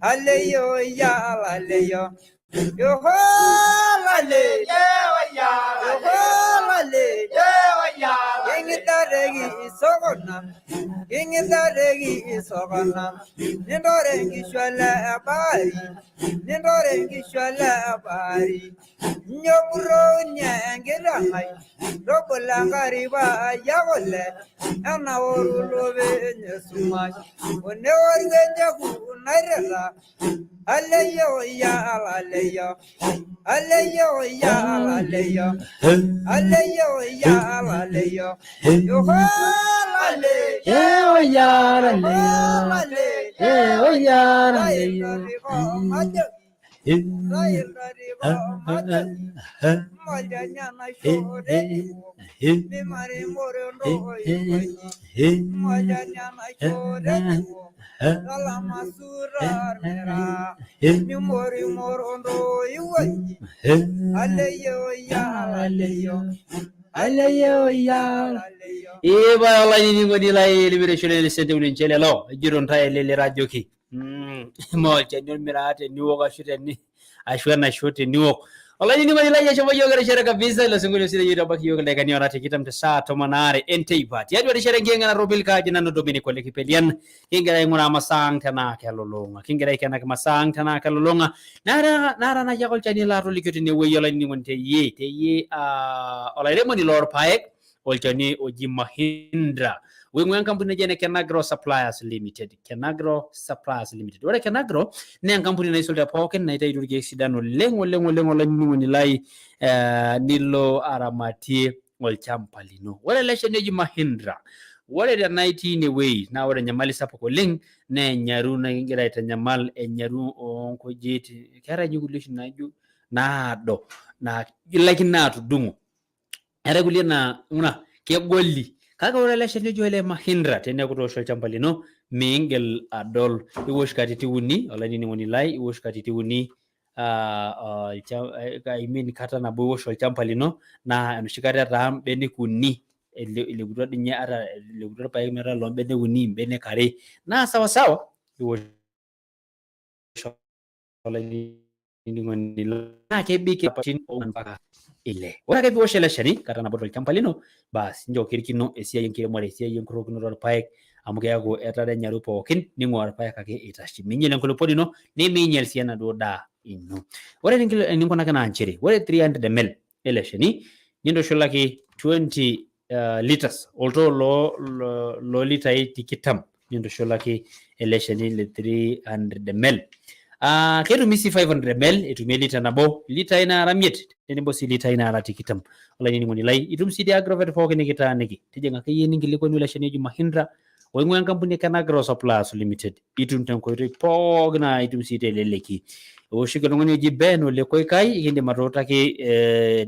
Speaker 8: aleyo ya aleyo, yo ale, yo ale, ingitaregi isogona, ingitaregi isogona, nindorengi shwala abari, nindorengi shwala abari, nyomuro nyangirangai, robolangari ba yagole, ana orulobe nyesumai, oneorwe nyaku nairela, aleyo ya aleyo, aleyo ya aleyo, aleyo ya aleyo, yo ale,
Speaker 9: yo ya ale, yo ya ale.
Speaker 14: Iba olainining'oni lai limireshore lesente ninche lelo ejito ntae elelero ajoki maa olchani ormiraa teniwok ashu teni ashu enaisho teniwok. Olainining'oni lai eshomo yiok erishata kabisa ilo sinkolio sidai oitabaiki yiok ildaikani ora tikitam te saa 12 enteipa. Tiatua erishata enkiyang'ata narropil kaaji nanu Dominic Ole Kipelian kingira aing'uraa masaa ang tenaa kelulung'a. Kingira aikenaki masaa ang tenaa kelulung'a. Nara naji ake olchani laatolikio tenewueji olainining'oni teyie olairemoni loorpaek olchani oji Mahindra oing'ua enkampuni naji ene Kenagro Suppliers Limited. Kenagro Suppliers Limited. Ore Kenagro naa enkampuni naisul te pookin naitayutuo irkeek sidan oleng oleng oleng olainining'oni lai nilo aramatie olchamba lino. Ore ele shani oji Mahindra, ore tenaa itii inewueji naa ore enyamali sapuk oleng naa enyaru nikingira aitanyamal, enyaru oonkujit. Keetae ninye kulie oshi naijo naado naa ilaikino atudung'o. Eetae kulie naa ng'ura kegoli. Kake ore ele shani oji ole Mahindra teneeku itoosho olchamba lino miingil adol. Iwosh katitin uni olainining'oni lai, iwosh katitin uni I mean kata nabo iwosh olchamba lino naa enoshi kata etaa mbenek uni ilekutua dii ninye ata ilekutua irpaek metaa loo mbenek uni, mbenek are naa sawasawa iwosh olainining'oni naa kebik ilapaitin oong'wan mpaka ile. Ore ake piwosh ele shani kata nabo tolchamba lino baas nchoo kirikino esiai enkiremore, esiai enkurokinoto orpaek amu keeku etara enyaru pookin ning'ua irpaek ake eitashe. Miinyal enkulupuoni ino nemiinyal sii enaduo daa ino. Ore eninkunaki naa nchere ore 300 ml ele shani nintushulaki 20 liters oltoo loo litai 20 nintushulaki ele shani le 300 ml. Ketumi sii 500 ml etumi elita nabo, litai naara 5 tenebo sii litai naara 20. Olainining'oni lai itum sii te Agrovet pookin nikitaaniki. Tijing'a akeyie ninkilikwanu ele shani oji Mahindra oing'ua enkampuni e Kenagro Suppliers Limited. Itum tenkoitoi pookin naa itum sii teleleki. Ewoshoki oltung'ani oji Ben ole Koikai ekindim atuutaki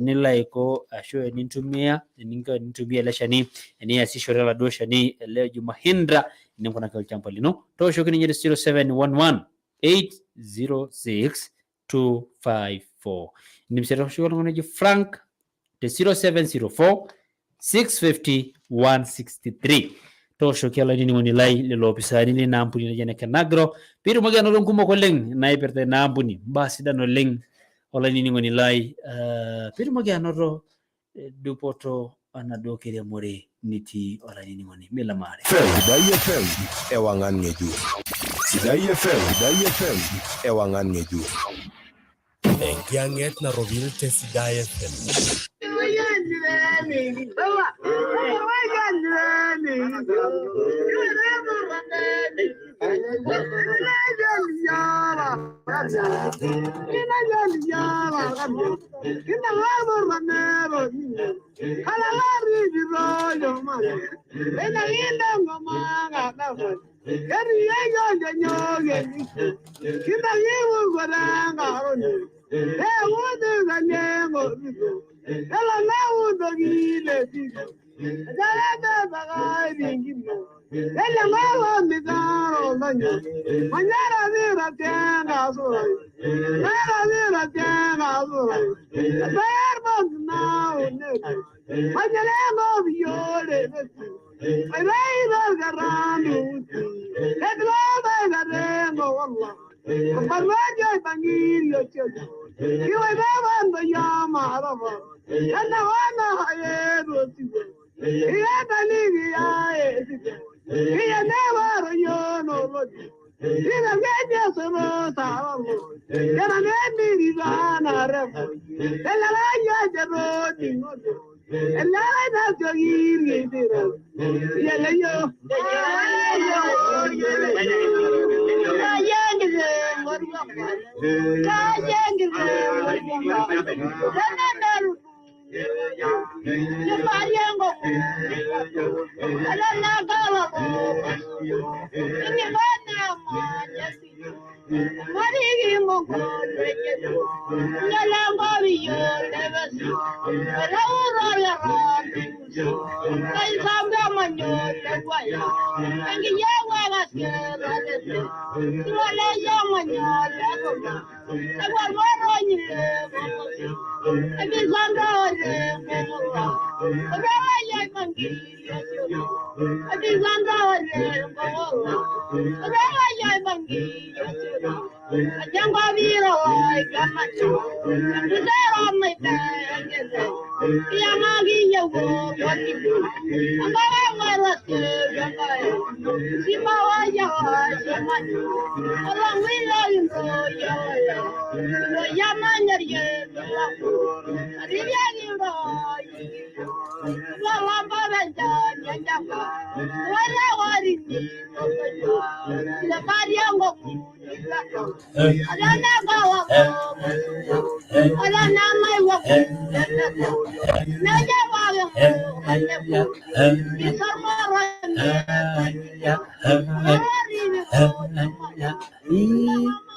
Speaker 14: nilo aiko ashu enintumia eninko enintumia ele shani eniasishore oladuo shani ele oji Mahindra eninkunaki olchamba lino. Tooshoki ninye te 0711 806 254. Indim sii atooshoki oltung'ani oji Frank te 0704 650 163. Tooshoki olainining'oni lai lelo opisaani lina ampuni naji ene Kenagro piitumoki anoto nkumok oleng naipirta ina ampuni, mbaa sidan oleng olainining'oni lai piitumoki anoto dupoto enaduo kiremore nitii olainining'oni milamare.
Speaker 2: Sidai FM ewang'an ng'ejuk. Sidai FM, Sidai FM ewang'an ng'ejuk. Enkiyang'et narropil te Sidai FM.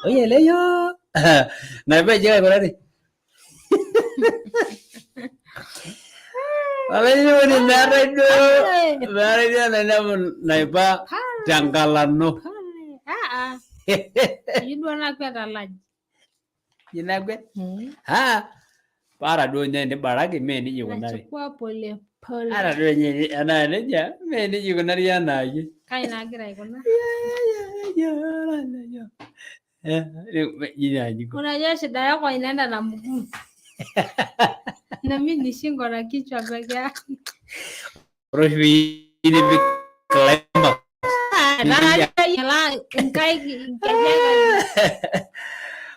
Speaker 14: Oye, leyo. Naipa jika ikunari. Olainining'oni meetae duo meetae duo enainepu naipa tenkalano.
Speaker 15: Eyieu duo nakwet alaji.
Speaker 14: Ji nakwet? Haa. Para duo ninye enibaraki mee nejia ikunari.
Speaker 15: Nachukua pole pole.
Speaker 14: Ata duo ninye enaa nejia mee nejia ikunari enaake.
Speaker 15: Kai naagira aikuna? Unajua shida yako inaenda na mguu. Na mimi ni shingo na kichwa peke yake.
Speaker 14: Ore oshi pee climax.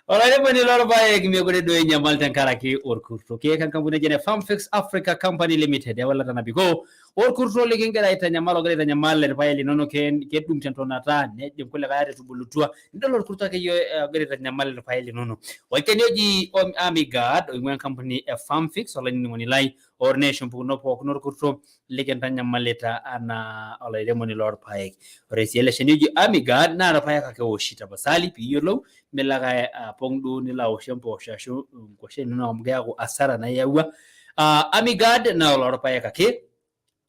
Speaker 14: Olairemoni lorpaek mekure duo enyamal tenkaraki orkurto. Kiyaka enkampuni eji ene Farmfix Africa Company Limited ewalata nabikoo orkurto likingira aitanyamal ogira aitanyamal irpaek linonok kedung tentonata nejing kulikae ata etubulutua nidol orkurto akeyie ogira aitanyamal irpaek linonok. Olchani oji Amigard oing'ua enkampuni e Farmfix olainining'oni lai orneisho mpukunot pookin orkurto likintanyamalita anaa olairemoni lorpaek. Ore sii ele shani oji Amigard naa irpaek ake eoshi tapasali piiyiolou milo ake apong duo nilo aosh empoosho ashu nkwashen inonok amu keeku asara naa iyawua. Amigard naa olorpaek ake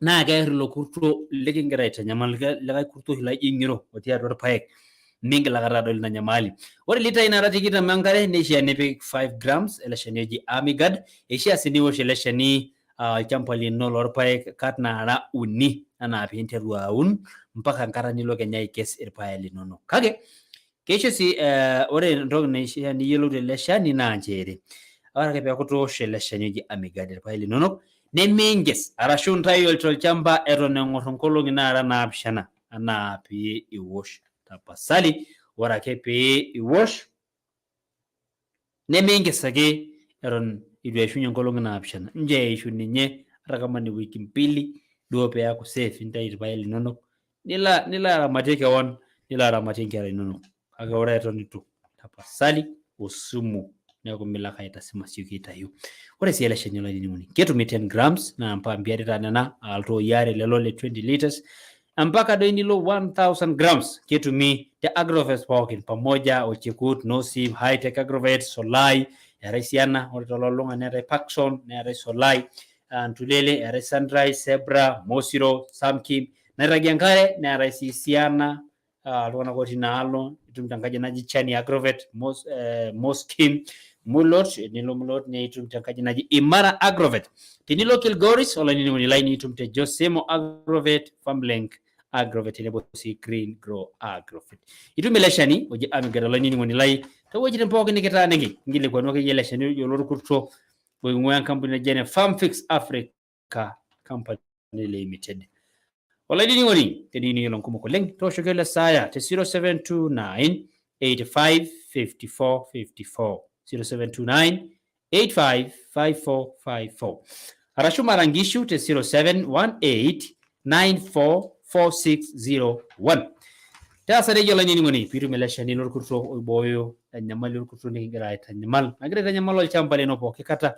Speaker 14: naa keer ilo kurto likingira aitanyamal likae kurto oshi laijo ing'iro otii atua irpaek mingil akata adol ina nyamali. Ore litai nara tikitam enkare neishaa nipik 5 grams ele shani oji Amigard. Eishaa sii niwosh ele shani olchamba lino lorpaek kat nara uni anaa piinteru aun mpaka enkata nilo kenya aikes irpaek linonok. Kake keisho sii ore entoki naishaa niyiolou tele shani naa nchere ore ake peeku itoosho ele shani oji Amigard irpaek linonok nemiinkes arashu intayu tolchamba eton eng'or inkolong'i naara naapishana anaa pee iwosh. Tapasali ore ake pee iwosh nemiinkes ake eton eitu eishunye nkolong'i naapishana. Nchoo eishu ninye ata kama ni wiki mbili duo peeku safe intayu irpaek linonok nilo aramatie kewon nilo aramatie inkera inonok. Kake ore eton eitu tapasali osumu neeku milo ake aitasimasioki aitayu. Ore sii ele shani olainining'oni ketumi 10 grams naa mpampi are taa nena aa iltooi aare lelo le 20 liters mpaka doi nilo 1000 grams ketumi te agrovet pookin pamoja Olchekut, Nosib, Hitech Agrovet, Solai, eetae Siana, ore tololung'a neetae Parkson, neetae Solai, Ntulele, eetae Sunrise, Zebra, Mosiro, Samkim, nairagie enkare neetae sii Siana, iltung'anak otii inaalo itum tenkaji naji Chani Agrovet, Moskim, Mulot, tenilo Mulot nitum tenkaji naji Imara Agrovet. Tenilo Kilgoris olainining'oni lai nitum te Josemo Agrovet, Farmlink Agrovet tenebo sii Green Grow Agrovet. Itum ele shani oji Amigad olainining'oni lai toowuejitin pookin nikitaaniki. Nkilikuanu akeyie ele shani oji olorkurto oing'ua enkampuni naji ene Farmfix Africa Company Limited. Olainining'oni teniyieu niyiolou nkumok oleng tooshoki ole saaya te 0729 85 54 54 0729 85 54 54 arashu mara nkishu te 0718 94 4601. Taasa nejia olainining'oni piitum ele shani lorkurto oibooyo enyamali orkurto nikigira aitanyamal nagira aitanyamal olchamba lino pooki kata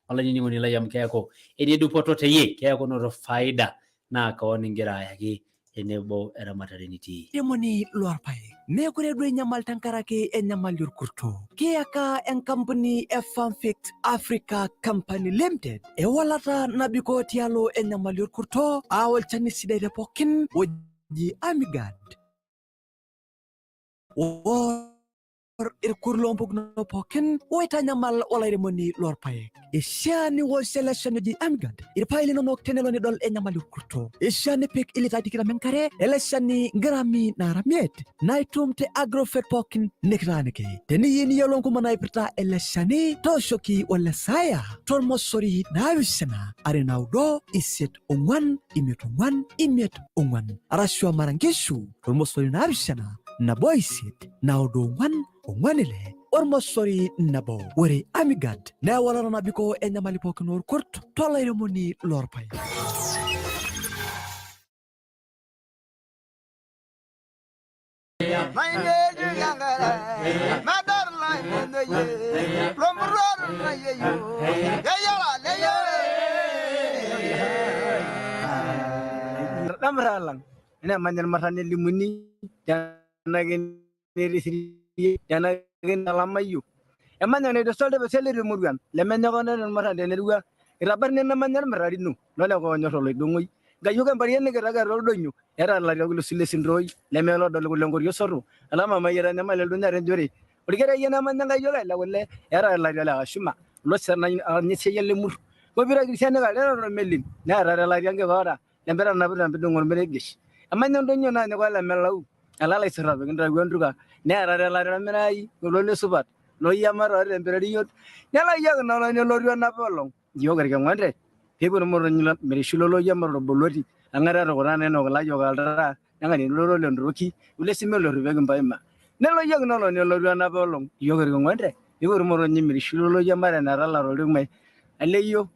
Speaker 14: olainining'oni lai amu keeku etii dupoto teyie keeku inoto faida naa kewon ingira ayaki tenebo eramatare nitii.
Speaker 4: Emoni lorpaek meekure duo enyamal tenkaraki enyamali orkurto. Kiyaka enkampuni e Farmfix Africa Company Limited ewalata nabikoo tialo enyamali orkurto aa olchani sidai te pookin oji Amigard. Oor irkurt loompukunot pookin oitanyamal olairemoni lorpaek. Ishaa niwosh ele shani oji Amigard irpaek linonok tenelo nidol enyamali orkurto. Ishaa nipik ilitai tikitam enkare ele shani ngrami naara 5 naa itum te Agrofet pookin nikitaaniki. Teniyieu niyiolou nkumok naipirta ele shani tooshoki Olesaya tormosori 7 2 9 4 5 4 5 4 arashu amara nkishu tormosori 7 1 8 9 4 4 6 ormosori 1. Ore Amigard naa ewalata nabikoo enyamali pookin orkurt tolairemoni lorpaek.
Speaker 13: Lamralang ina manyan marani limuni janagin alamayu emanya ne solde be sele muruan lemenya ko ne marande ne ruwa irabar ne na manyan mararinu lole ko nyoto lo dongoi gayu kan bariyen ne raga ro donyu era la ro sile sindroi lemelo dol ko lengor yosoru alama mayera ne malel dunya ren jori urgere yena manyan gayu la wolle era la la shuma lo serna ni seyel mur ko bira grisene ga ro melin na ra la yange bara lembera na bira bidungor meregish amanya donyo na ne ko la melau alala isra be nda gondruga ne ara la la merai lo le subat lo yamara re emberiyot nyala yag na lo lo rio na bolong yo gerge ngondre people mo nyula merishulo lo yamara boloti angara ro rane no la yo galra ngani lo lo ndroki ule simelo rube mbaima ne lo yag na lo ne lo rio na bolong yo gerge ngondre people mo nyi merishulo lo yamara na ra la ro mai aleyo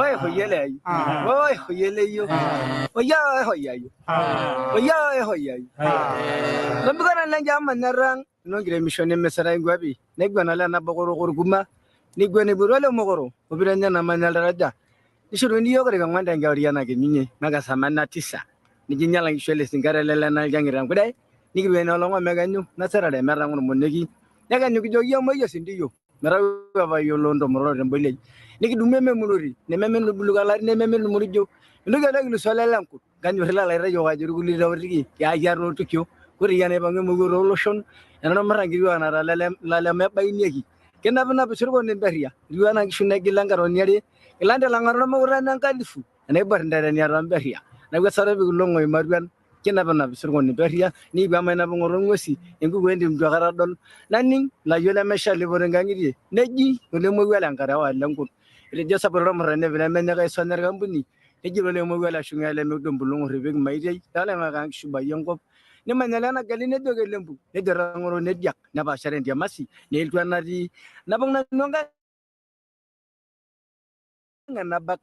Speaker 13: oye hoyele oye hoyele yo oya hoyayo oya hoyayo lambugana lanja manarang no gire mission mesara ngwabi negwana la na bogoro gorguma nigwene burole mogoro obiranya na manalraja ishuru ndiyo gare ngwanda ngawriana ke nyinye magasamana tisa nijinyala ngishwele singarele na jangira ngudai nigwene olongo meganyu nasara le merangu monegi nyaganyu kijoyo moyo sindiyo merawa ba yolondo mororo mbole nikidume memurori nememe lubulugalari nememe lumurijo nduga naglu solelanku ganyu hilala rejo gajuruguli rawrigi ya yaro tukyo kuri yane bange muguro lotion ena marangiri wana lale mebainieki kenabna bisurgo nemberia riwana gishuna gilangaro nyari ilanda langaro mawrana kalifu ene barndare nyaro mberia nagwa sarabi longo maruan kenabna bisurgo nemberia ni ba mena bongoro ngosi engu wendi mdwagara dol naning la yola mesha lebore neji ole mo wala ngara wa langu rejo saboro marane bena menya ga sonar gambuni neji ole mo wala shungale me dombulungo rebeg mairei dala ma gang shuba yongo ne manyala na galine doge lembu ne dorangoro ne diak na ba sharen dia masi ne iltwana di na bong na nonga na bak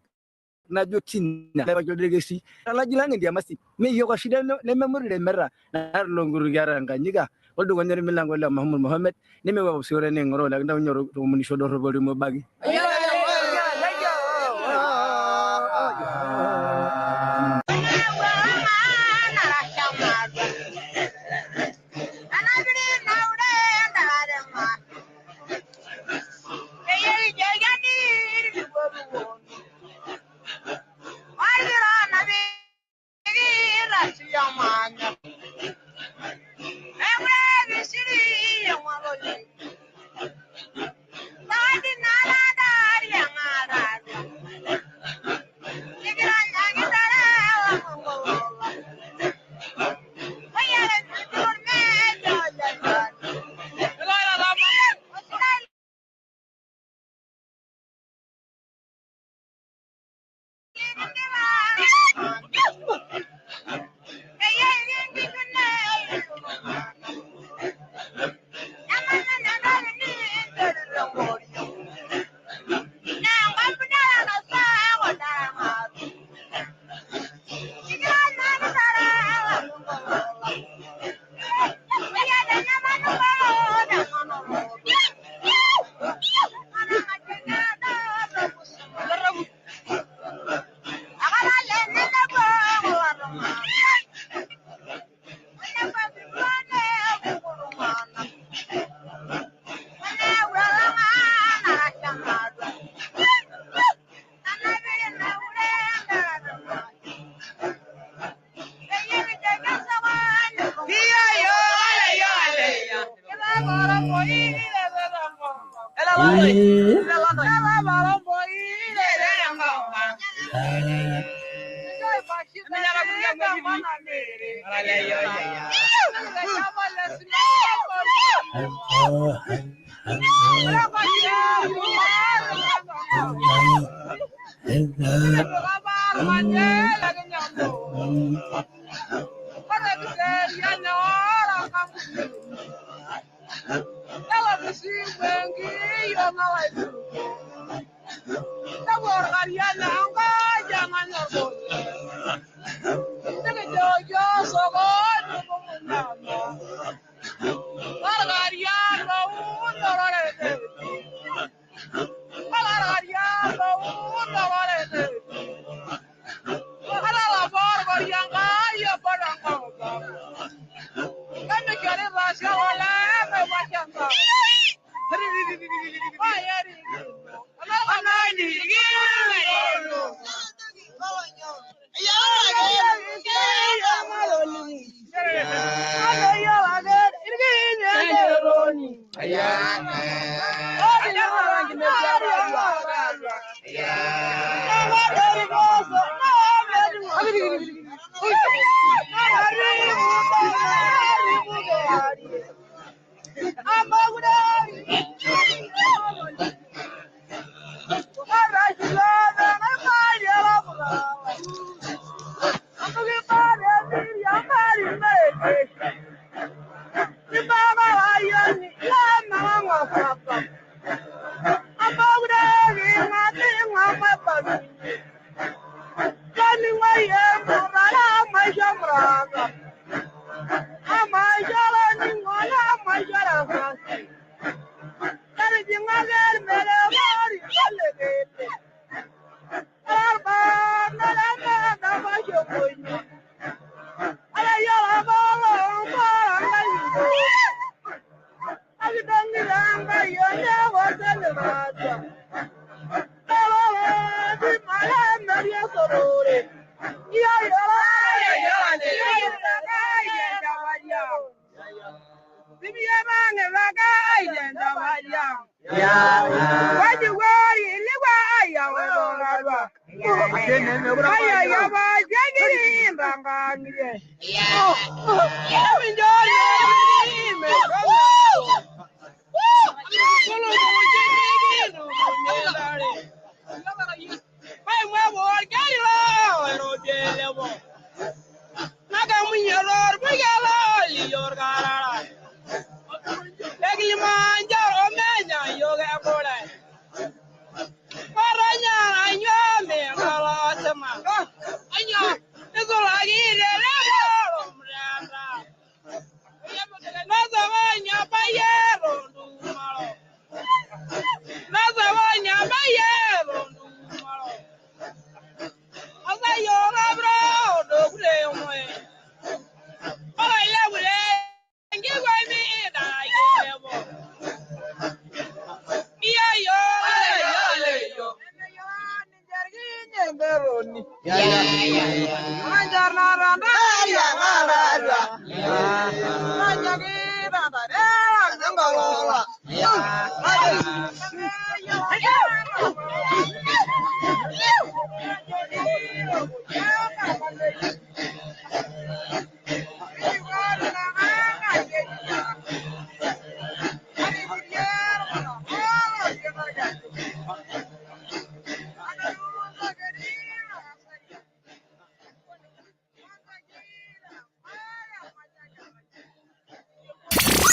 Speaker 13: na jotina ba jodegesi ala jilange dia masi me yoga shida ne memori le merra na longuru gara nganyiga oldo gonyere milango la Mahmud Mohammed ne me wa sore ne ngoro la ndaw nyoro muni shodo robori mo bagi.
Speaker 3: Nada.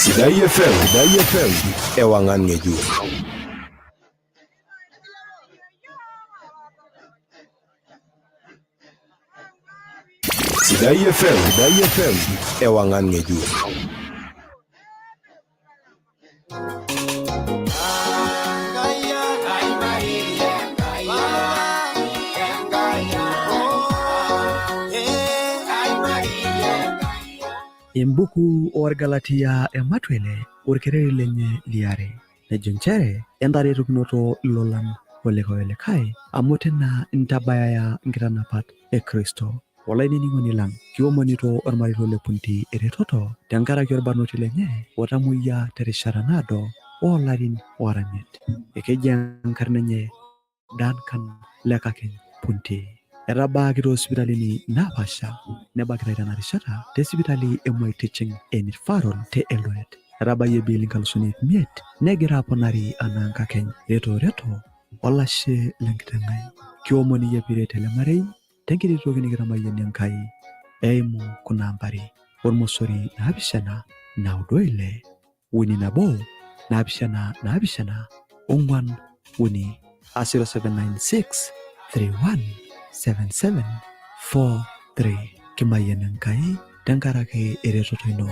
Speaker 2: Sidai FM, Sidai FM, ewangan ngejuk. Sidai FM, Sidai FM, ewangan ngejuk.
Speaker 4: Embuku orgalatia ematwele orkereri lenye liare nejo nchere entaretokinoto ilolan olikae olikae amu tena intabayaya nkitanapat e Kristo. Olainining'oni lang kiomonito ormareito le Punti eretoto tenkaraki orbarnoti lenye otamoyia terishata naado oolarin oora imiet. Ekeji enkarna enye Duncan Lekakeny Punti. Etabaaki toosipitalini naapaasha nebakitai tena rishata te sipitali e Moi Teaching and Referral te Eldoret. Etabayie bill inkalusuni ip imiet negira aponari anaa nkakeny. Reto reto olashe lenkiteng' ai. Kiomon iyie piiret ele marei tenkiti toki nikitamayianie Enkai eimu kuna ambari ormosori naapishana naudo ile uni nabo naapishana naapishana ong'uan uni aa 0796 31 77 43. Kimayian Enkai tenkaraki eretoto ino.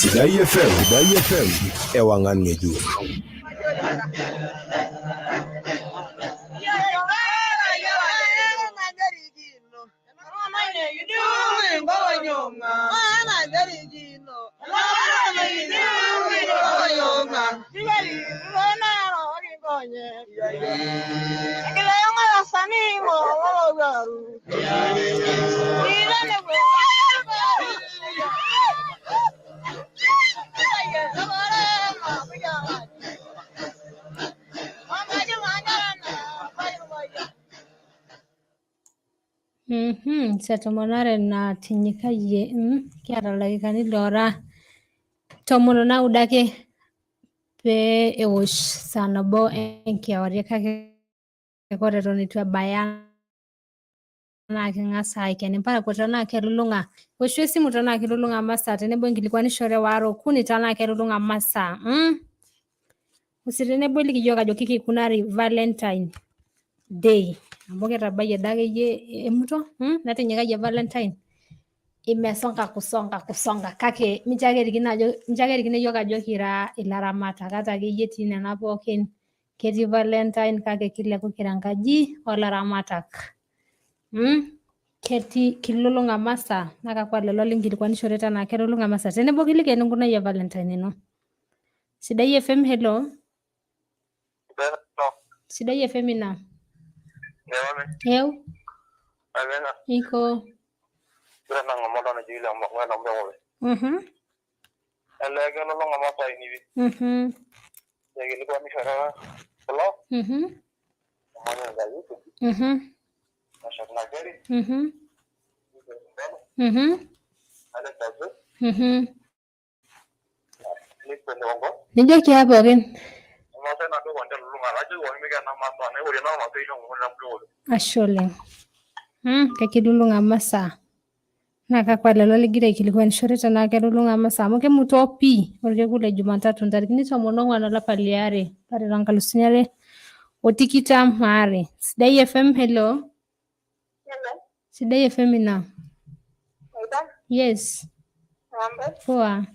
Speaker 2: Sidai FM, Sidai FM, ewangan ng'ejuk.
Speaker 15: Saa tomon aare naatinyikayie kiata ildakikani loora tomon onaudo ake pee ewosh saa nabo enkewarie kake ore eton eitu ebaya naa king'as aiken imparakuo tenaa kelulung'a. Oshu esimu tenaa kelulung'a masaa tenebo enkilikwanishore waare okuni tenaa kelulung'a masaa. Usi tenebo iliki iyiok ajoki keikunari Valentine Day amu ketabayie da akeyie emuto netinyikayie Valentine imesonga kusonga kusonga kake mincho ake erikino ajo mincho ake erikino iyiok ajo kira ilaramatak ata akeyie etii nena pookin ketii Valentine kake kileku kira enkaji oolaramatak. Ketii kilulung'a masaa naa kakwa lelo linkilikwanishore tenaa kelulung'a masaa tenebo kiliki eninkunayie Valentine ino. Sidai FM hello. Sidai FM ina. Eu. Iko. Nijo kiaa pookin. Ashe oleng. Kekilulung'a masaa. Naa kakwa lelo ligira aikilikwanishore tenaa kelulung'a masaa amu kemuto pii orkekun le Jumatatu ntarikini tomon oong'wan olapa liare olari loo nkalusuni are o tikitam aare. Sidai FM hello. Sidai FM ina. Yes. Poa.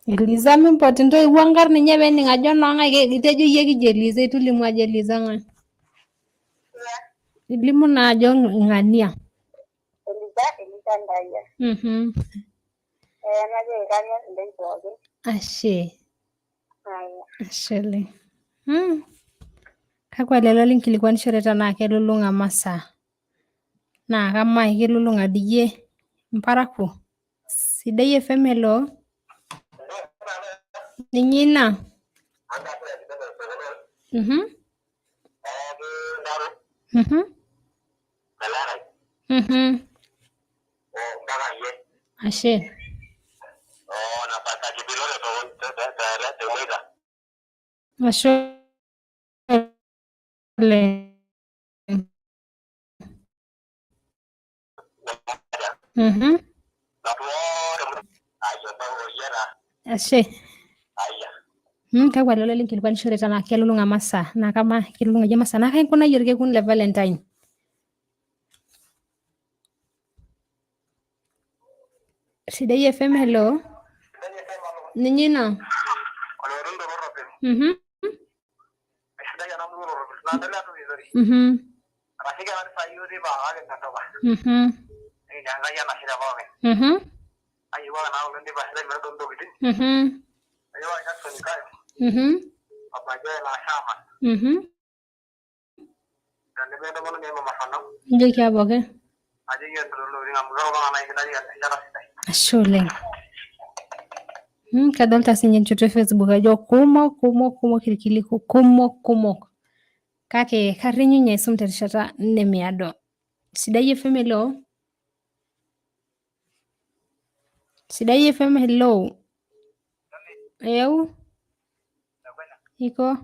Speaker 15: Eliza mimpot intoiwuo enkarna enye peening ajo noong'ae itejo iyie keji Eliza eitu ilimu ajo Eliza ng'ae. Ilimu naa ajo ng'ania. Ashe. Ashe oleng. Kakwa lelo linkilikwanishore tenaa kelulung'a masaa? Naa kamaa kelulung'a dii iyie imparakuo? Sidai FM hello. Ninye ina. Ashe. Ashe oleng. Ashe. Kakwa lelo linkilikwanishore tenaa kelulung'a masaa naa kamaa kelulung'a aja masaa naa kai inkunayie orkekun le Valentine? Sidai FM, hello. Ninye ina. Ijoki apa pookin. Ashe oleng. Kadolta sinye enchoto e Facebook ajo kumok kumok kumok irkiliku kumok kumok. Kake karinyunye aisum terishata nemiado. Sidai FM, hello. Sidai FM, hello. Eu. Iko.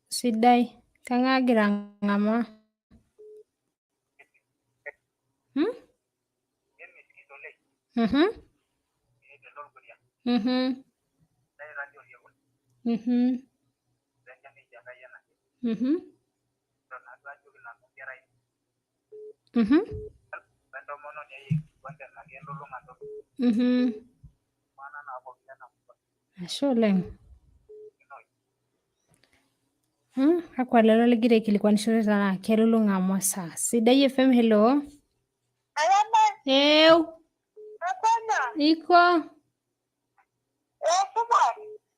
Speaker 15: Sidai. Kang'ae agira ang'amaa? Ashe oleng. Kakwa lelo ligira aikilikwanishore tenaa kelulung'a masaa? Sidai FM, hello. Eu. Iko.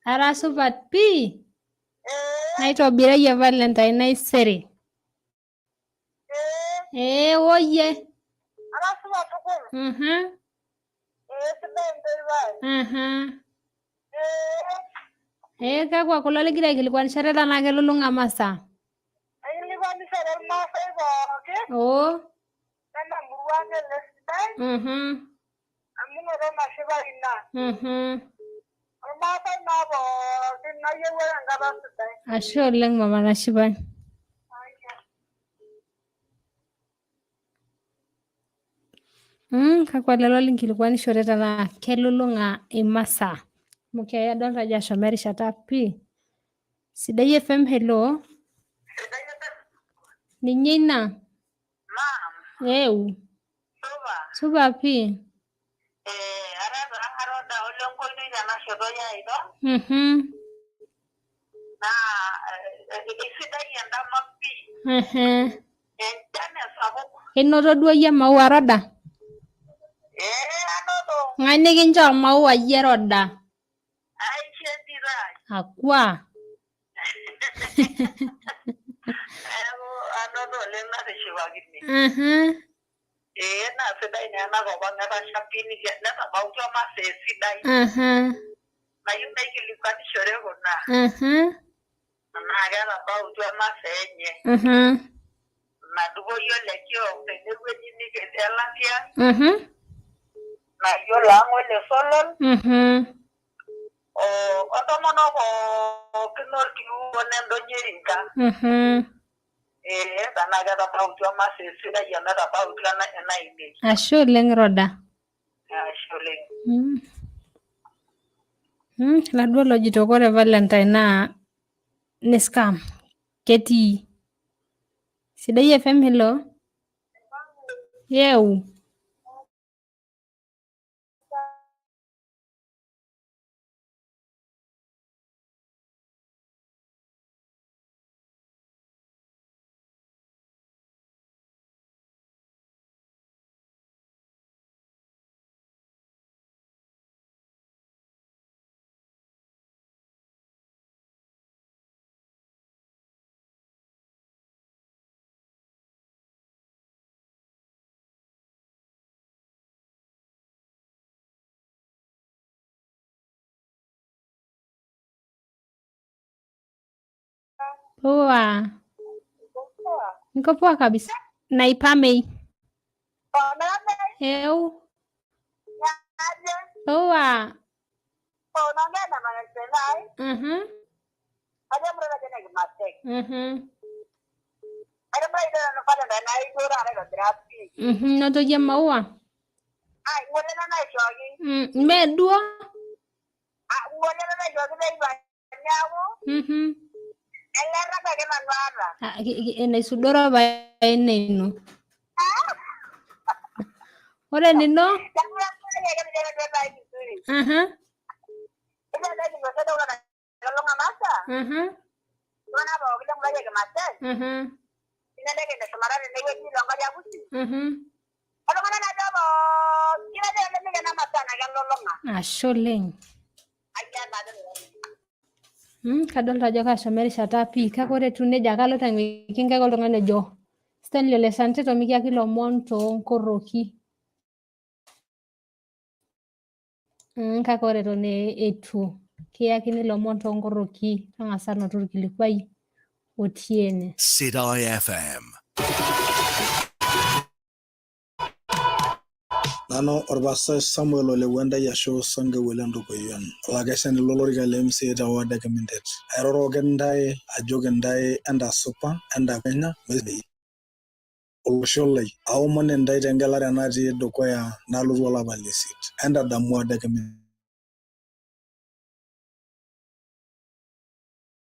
Speaker 15: Ara supat pii. Naitobirayie Valentine naisere. Oyie. Kakwa kulo ligira aikilikwanishore tenaa kelulung'a masaa?
Speaker 6: Aikilikwanishore irmaasai pookin.
Speaker 15: Oo.
Speaker 6: Lena murua ang' ele sidai. Amu ng'oto nashipa ina. Irmaasai naa pookin nayieu ake enkata sidai.
Speaker 15: Ashe oleng mama Nashipai. Kakwa lelo linkilikwanishore tenaa kelulung'a imasaa? Amu adolta ajo eshomo erishata pii. Sidai FM, hello. Ninye ina. Eu. Supa pii. Inoto duo iyie maua Roda? Ng'ae nikinchoo maua iyie Roda? Akwa. Ashe oleng Roda. Laduo lojito ore Valentine naa ne scam. Ketii. Sidai FM, hello. Yeu. Poa. Niko poa kabisa. Naipamei. Eu. Poa. Noto yie maua? Mee duo?
Speaker 6: Ngole naishooki teipa neeku elerrap ake nanu aata.
Speaker 15: Ah, enaisudoro pae ina ino. Ore enino?
Speaker 6: Neeku kafurahi ake teneeku pae vizuri. Ore kimasai elulung'a masaa. Iltung'anak pookin lemurua e Kimasai. Ninteke teshumata tenewueji toonkariak pusi. Oltung'anak najo pookin ajo lemikena masaa naa kelulung'a.
Speaker 15: Ashe oleng.
Speaker 6: Ayiaa naa
Speaker 15: Kadolta ajo kaashomo erishata pii kake ore etiu nejia kaloito aing'uiki nkaik oltung'ani ojo Stanley Ole Santito mikiaki ilomon toonkoroki. Kake ore eton eitu kiyakini ilomon toonkoroki tang'asa noto orkilikuai otii ene.
Speaker 9: Sidai FM.
Speaker 10: Nanu orpastai Samuel Ole Wentai ashu Sankeu Ole Ntukoyian, olakeshani lolorika le MCA te ward e Kimintet. Airoroki intae ajoki intae entasupa, entakenya olosho lai. Aomon intae tengelare natii dukuya nalotu olapa le isiet. Entadamu ward e Kimintet.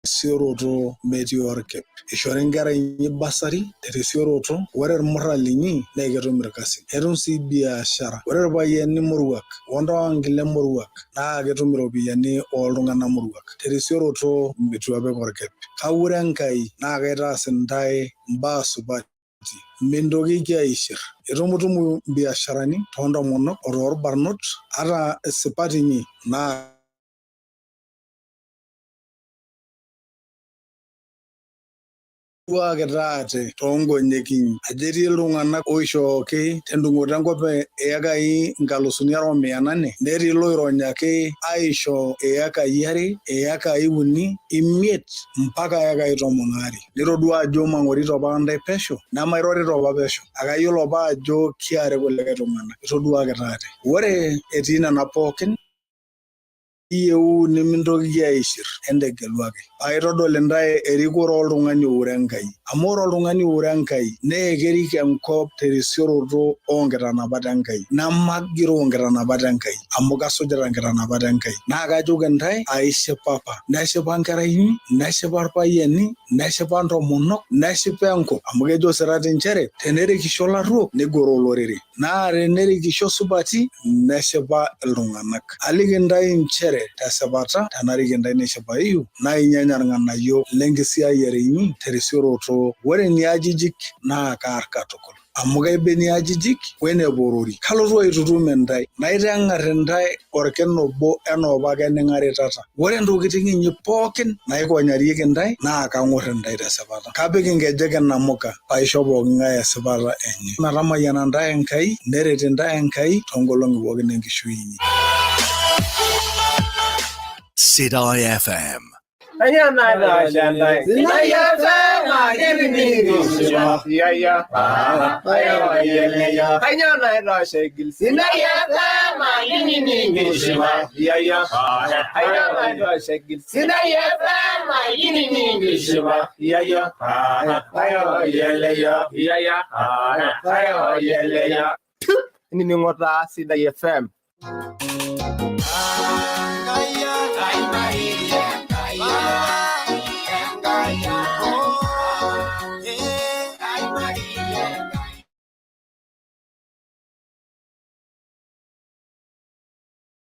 Speaker 10: Terisioroto metii orkip. Eishori nkera inyi bursary terisioroto, ore irmurran linyi naa ketum irkasin. Netum sii biashara. Ore irpayiani moruak o ntoankile moruak naa ketum iropiyiani ooltung'anak moruak terisioroto eitu epik orkip. Kaure Enkai naa kaitaas intae imbaa supati mintokiki aishir. Itumutumu imbiasharani too ntomonok o toolbarnot ata isipat inyi naa Duakita ate toonkonyek inyi ajo etii iltung'anak oishooki tendung'oto enkop iyekai 2,800 netii iloironyaki aisho iyekai are, iyekai uni, imiet mpaka iyekai 12. Nitodua ajo mang'orito apa intae pesho nemairorito apa pesho, akayiolo apa ajo kiare kulikae tung'anak. Itoduakita ate. Ore etii nena pookin. Iyieu nimintokiki aishir, entegelu ake. Paa aitodol intae erikore oltung'ani oure Enkai. Amu ore oltung'ani oure Enkai naa kerik enkop terisioroto oo nkitanapat Enkai. Nemagiroo nkitanapat Enkai, amu kasujita nkitanapat Enkai. Naa kajoki intae, aishipapa, neshipa nkera inyi, neshipa irpayiani, neshipa ntomonok, neshipa enkop. Amu kejo sirati nchere, tenerikisho ilarruok, neigoroo olorere. Naa tenerikisho supati, neshipa iltung'anak. Aliki intae inchere tesipata, tenarik intae neshipayu, naa inyanya ilng'anayio le nkisiayiare inyi terisioroto. Ore niajijik naa kaar katukul, amu kaiba eniajijik we eneporori. Kalotu aitutum intae, naiteng'ar intae orkina obo enaa opa ake ning'aritata. Ore ntokitin inyi pookin naikonyarieki intae naa kang'or intae tesipata. Kapik inkejek inamuka paisho pooking'ae esipata enye. Metamayiana intae Enkai, neret intae Enkai toonkolong'i pookin enkishui inyi.
Speaker 9: Sidai FM.
Speaker 11: Inining'o taa Sidai FM.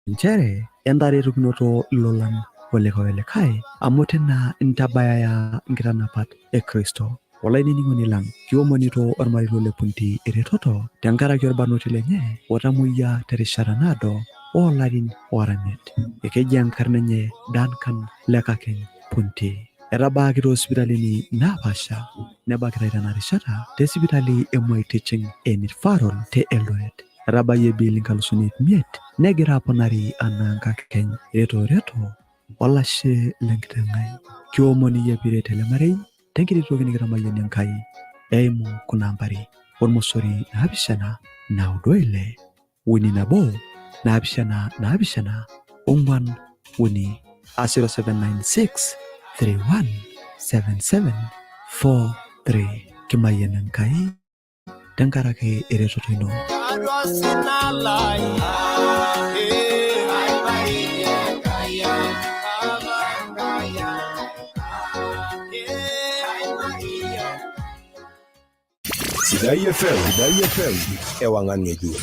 Speaker 4: Nchere entaretokinoto ilolan olikae olikae amu tina intabayaya nkitanapat e Kristo. Olainining'oni lang, kiomonito ormarei le Punti eretoto tenkaraki orbarnoti lenye otamoyia terishata naado oo larin oora imiet. Ekeji enkarna enye Duncan Lekakeny Punti. Etabaaki too sipitalini naapaasha nebakitai tena rishata te sipitali e Moi Teaching and Referral te Eldoret. Etabayie bill 5,500 negira aponari anaa nkakeny. Reto reto olashe lenkiteng ai. Kiomon iyie piret ele marei tenkiti toki nikitamayianie Enkai eimu kuna ambari ormosori 7 9 6 3 1 7 7 4 3 aa 0796 31 77 43. Kimayian Enkai tenkaraki eretoto ino.
Speaker 21: Tiatua osina lai, eh, aibaie Enkai ai.
Speaker 2: Sidai FM, Sidai FM, ewang'an ng'ejuk.